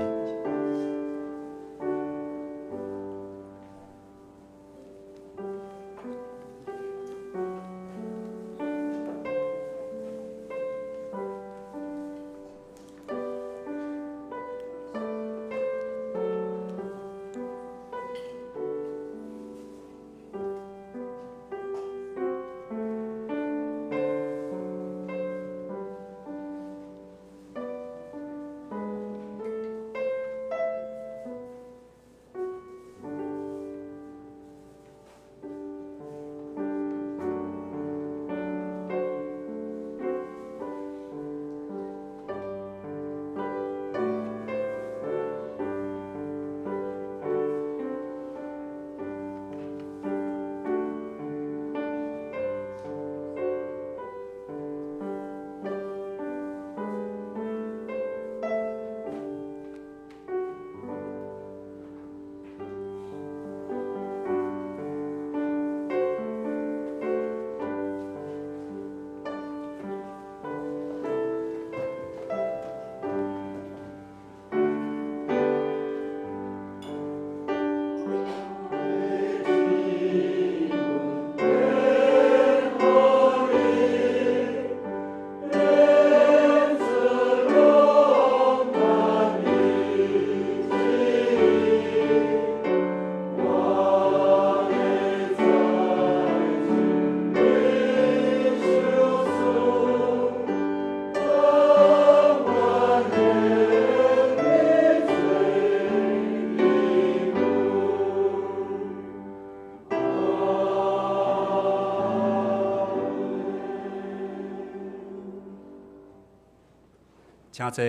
請坐。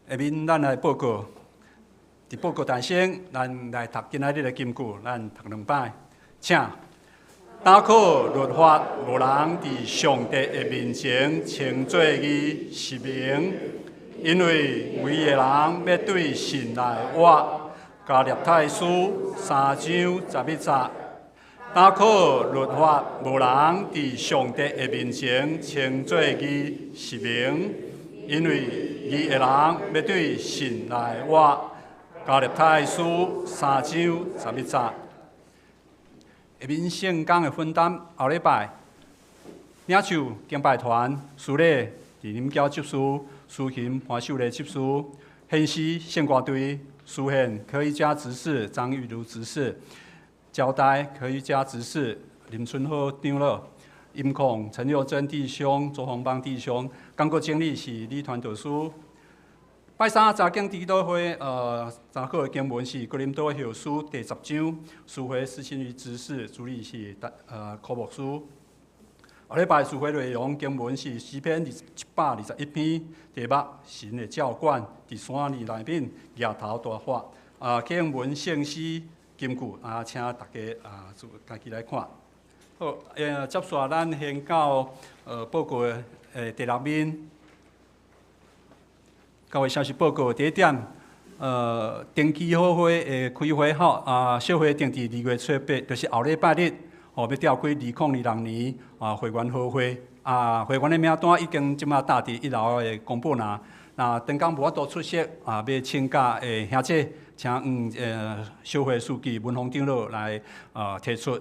下面咱來報告，佇報告單先，咱來讀今仔日的金句，咱讀兩擺。請，打可律法無人佇上帝的面前稱做義是明，因為每個人欲對神來活。加勒泰書3章11節。打可律法無人佇上帝的面前稱做義是明，因為義的人欲對神來活。加勒泰書3章11節。下面聖工的分擔，後禮拜領袖敬拜團司禮佇林嬌執事、司琴潘秀麗執事、獻詩聖歌隊司獻柯一家執事張玉如執事。交代柯一家執事林春和長老，音控陳佑珍弟兄、周鴻邦弟兄，講過經理是李團導師。拜三查經祈禱會，查考的經文是哥林多後書第10章，書會施心於執事，主理是柯牧師。後禮拜聚會內容經文是詩篇121篇，題目神的照管，佇山林內面額頭大發。經文聖詩金句啊，請大家啊，家己來看。好，接續咱先到報告的第六面，教會消息報告第一點，定期好會的開會吼，啊，小會定佇2月初8，就是後禮拜日，吼，欲召開2026年啊會員好會，啊，會員的名單已經這馬貼佇一樓的公布欄。若當工無法度出席啊，欲請假的兄姐，請小會書記文峰長老來提出。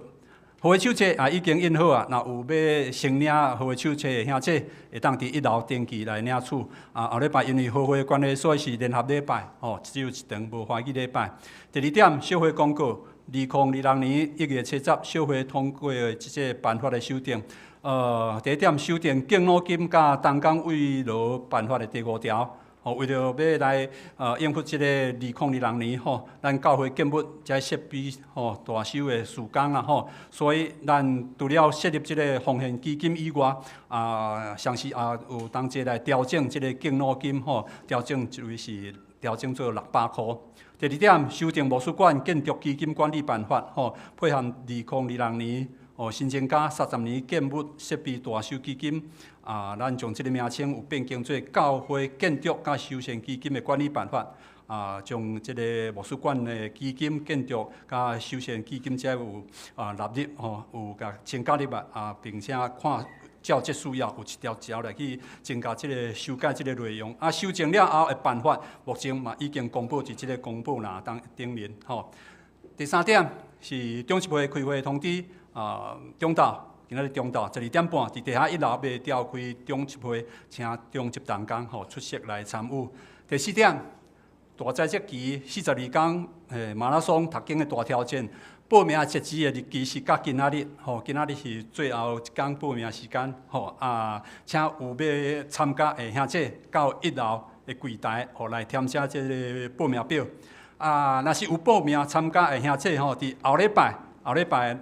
好會手冊也已經印好啊，若有欲申領好會手冊的兄姐，會當佇一樓登記來領取。啊，後禮拜因為好會關係，所以是聯合禮拜，吼，只有一場無華語禮拜。第二點，小會公告，2026年1月7日，小會通過的這個辦法的修訂。第一點修訂敬老金佮同工慰勞辦法的第五條，吼，為著欲來應付這个2026年吼，咱教會建物這設備吼大修的事工啦吼，所以咱除了設立這个奉獻基金以外，啊，同時也有同齊來調整這个敬老金吼，調整一位是調整做600箍。第二點，修訂牧師館建築基金管理辦法吼，配合2026年哦新增加30年建物設備大修基金，啊，咱將這个名稱有變更做教會建築佮修繕基金的管理辦法，啊，將這个牧師館的基金建築佮修繕基金這有啊納入吼，有共增加入來啊，並且看照這需要有一條條來去增加這个修改這个內容，啊，修正了後的辦法，目前嘛已經公布佇這个公布欄當頂面吼。第三點是長執會開會通知啊，中晝今仔日中晝12點半佇地下一樓欲召開長執會，請長執同工吼出席來參與。第四點，大齋節期42工馬拉松讀經的大挑戰。報名截止的日期是到今仔日，吼，今仔日是最後一工報名時間，吼啊，請有欲參加的兄姐到一樓的櫃台，吼來填寫這个報名表。啊，若是有報名參加的兄姐吼，佇後禮拜，後禮拜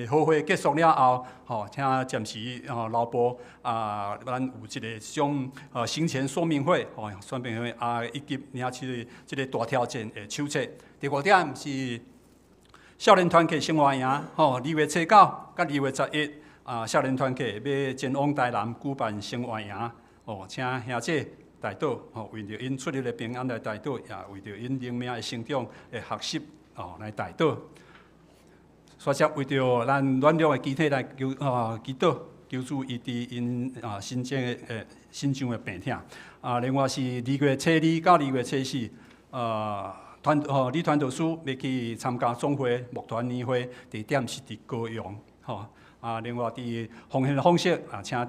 好會結束了後，吼，請暫時吼留步啊，咱有一个種行前說明會，吼，說明會啊，以及領取這个大挑戰的手冊。第五點是少年團契生活營，吼，2月初9佮2月11，啊，少年團契欲前往台南舉辦生活營，哦，請兄姐代禱，吼，為著𪜶出入的平安來代禱，也為著𪜶靈命的成長的學習，哦，來代禱。煞接為著咱軟弱的肢體來求啊祈禱，求主醫治𪜶啊身體的身上的病痛。啊，另外是2月初2到2月初4，傳吼李傳道師欲去參加總會牧團年會，地點是佇高雄，吼。啊，另外佇奉獻的方式啊，請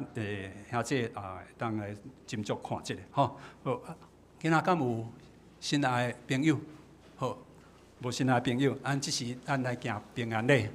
兄姐啊，會當來斟酌看一下，吼。好，今仔敢有新來的朋友？好，無新來的朋友，咱這時咱來行平安禮。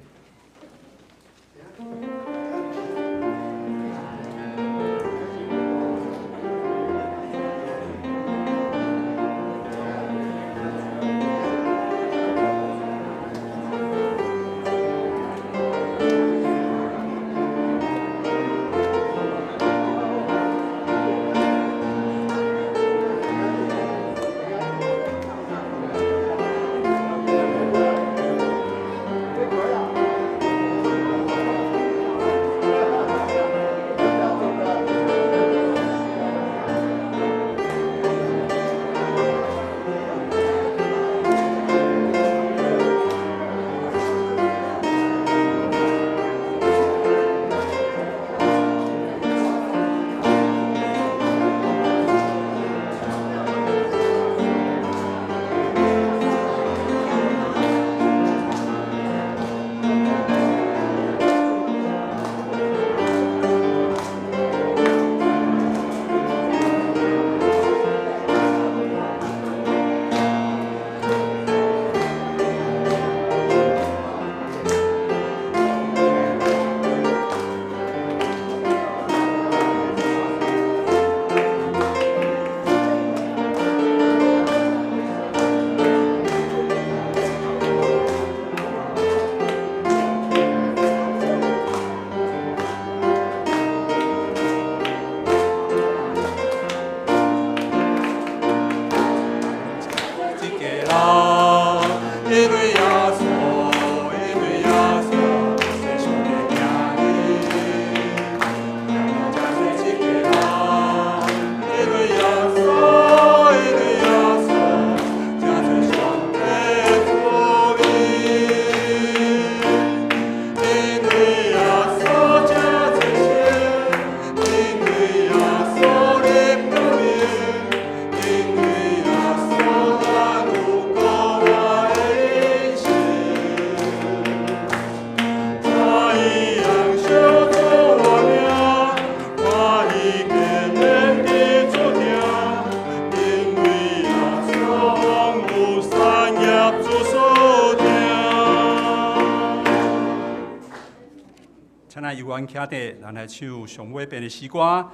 伊愿徛伫，咱来唱上尾遍的诗歌，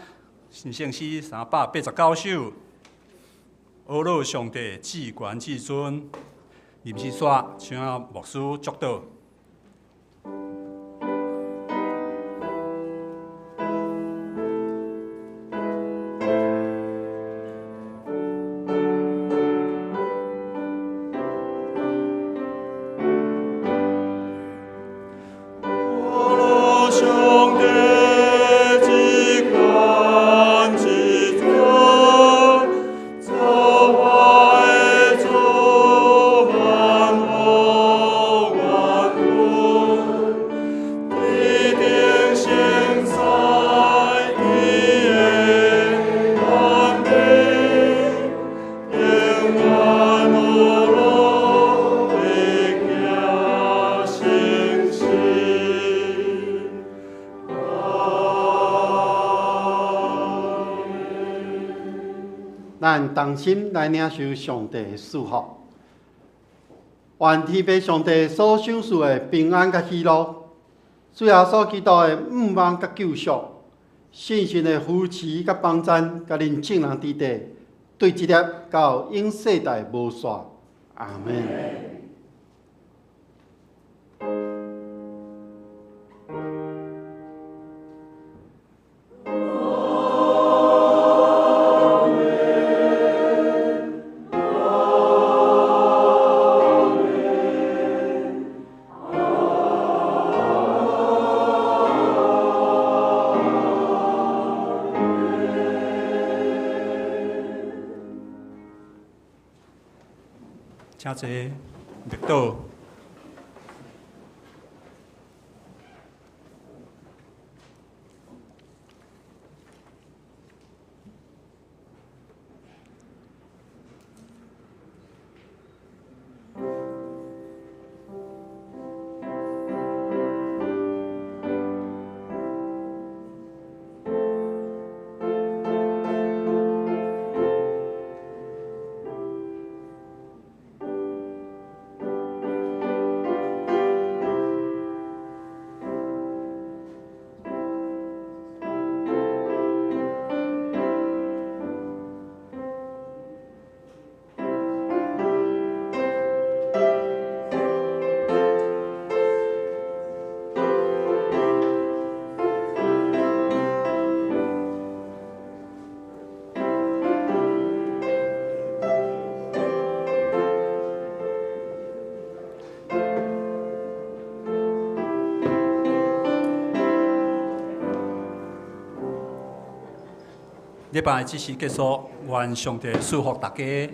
新圣诗389首。阿乐上帝至悬至尊，林世煞请牧师祝祷。咱同心来领受上帝的祝福，愿天父上帝所赏赐的平安佮喜乐，主耶稣基督的毋忘佮救赎，圣神的扶持佮帮赞，佮恁众人伫底，对这粒到永世代无煞。阿们。请坐，默祷。礼拜正式结束，愿上帝赐福大家。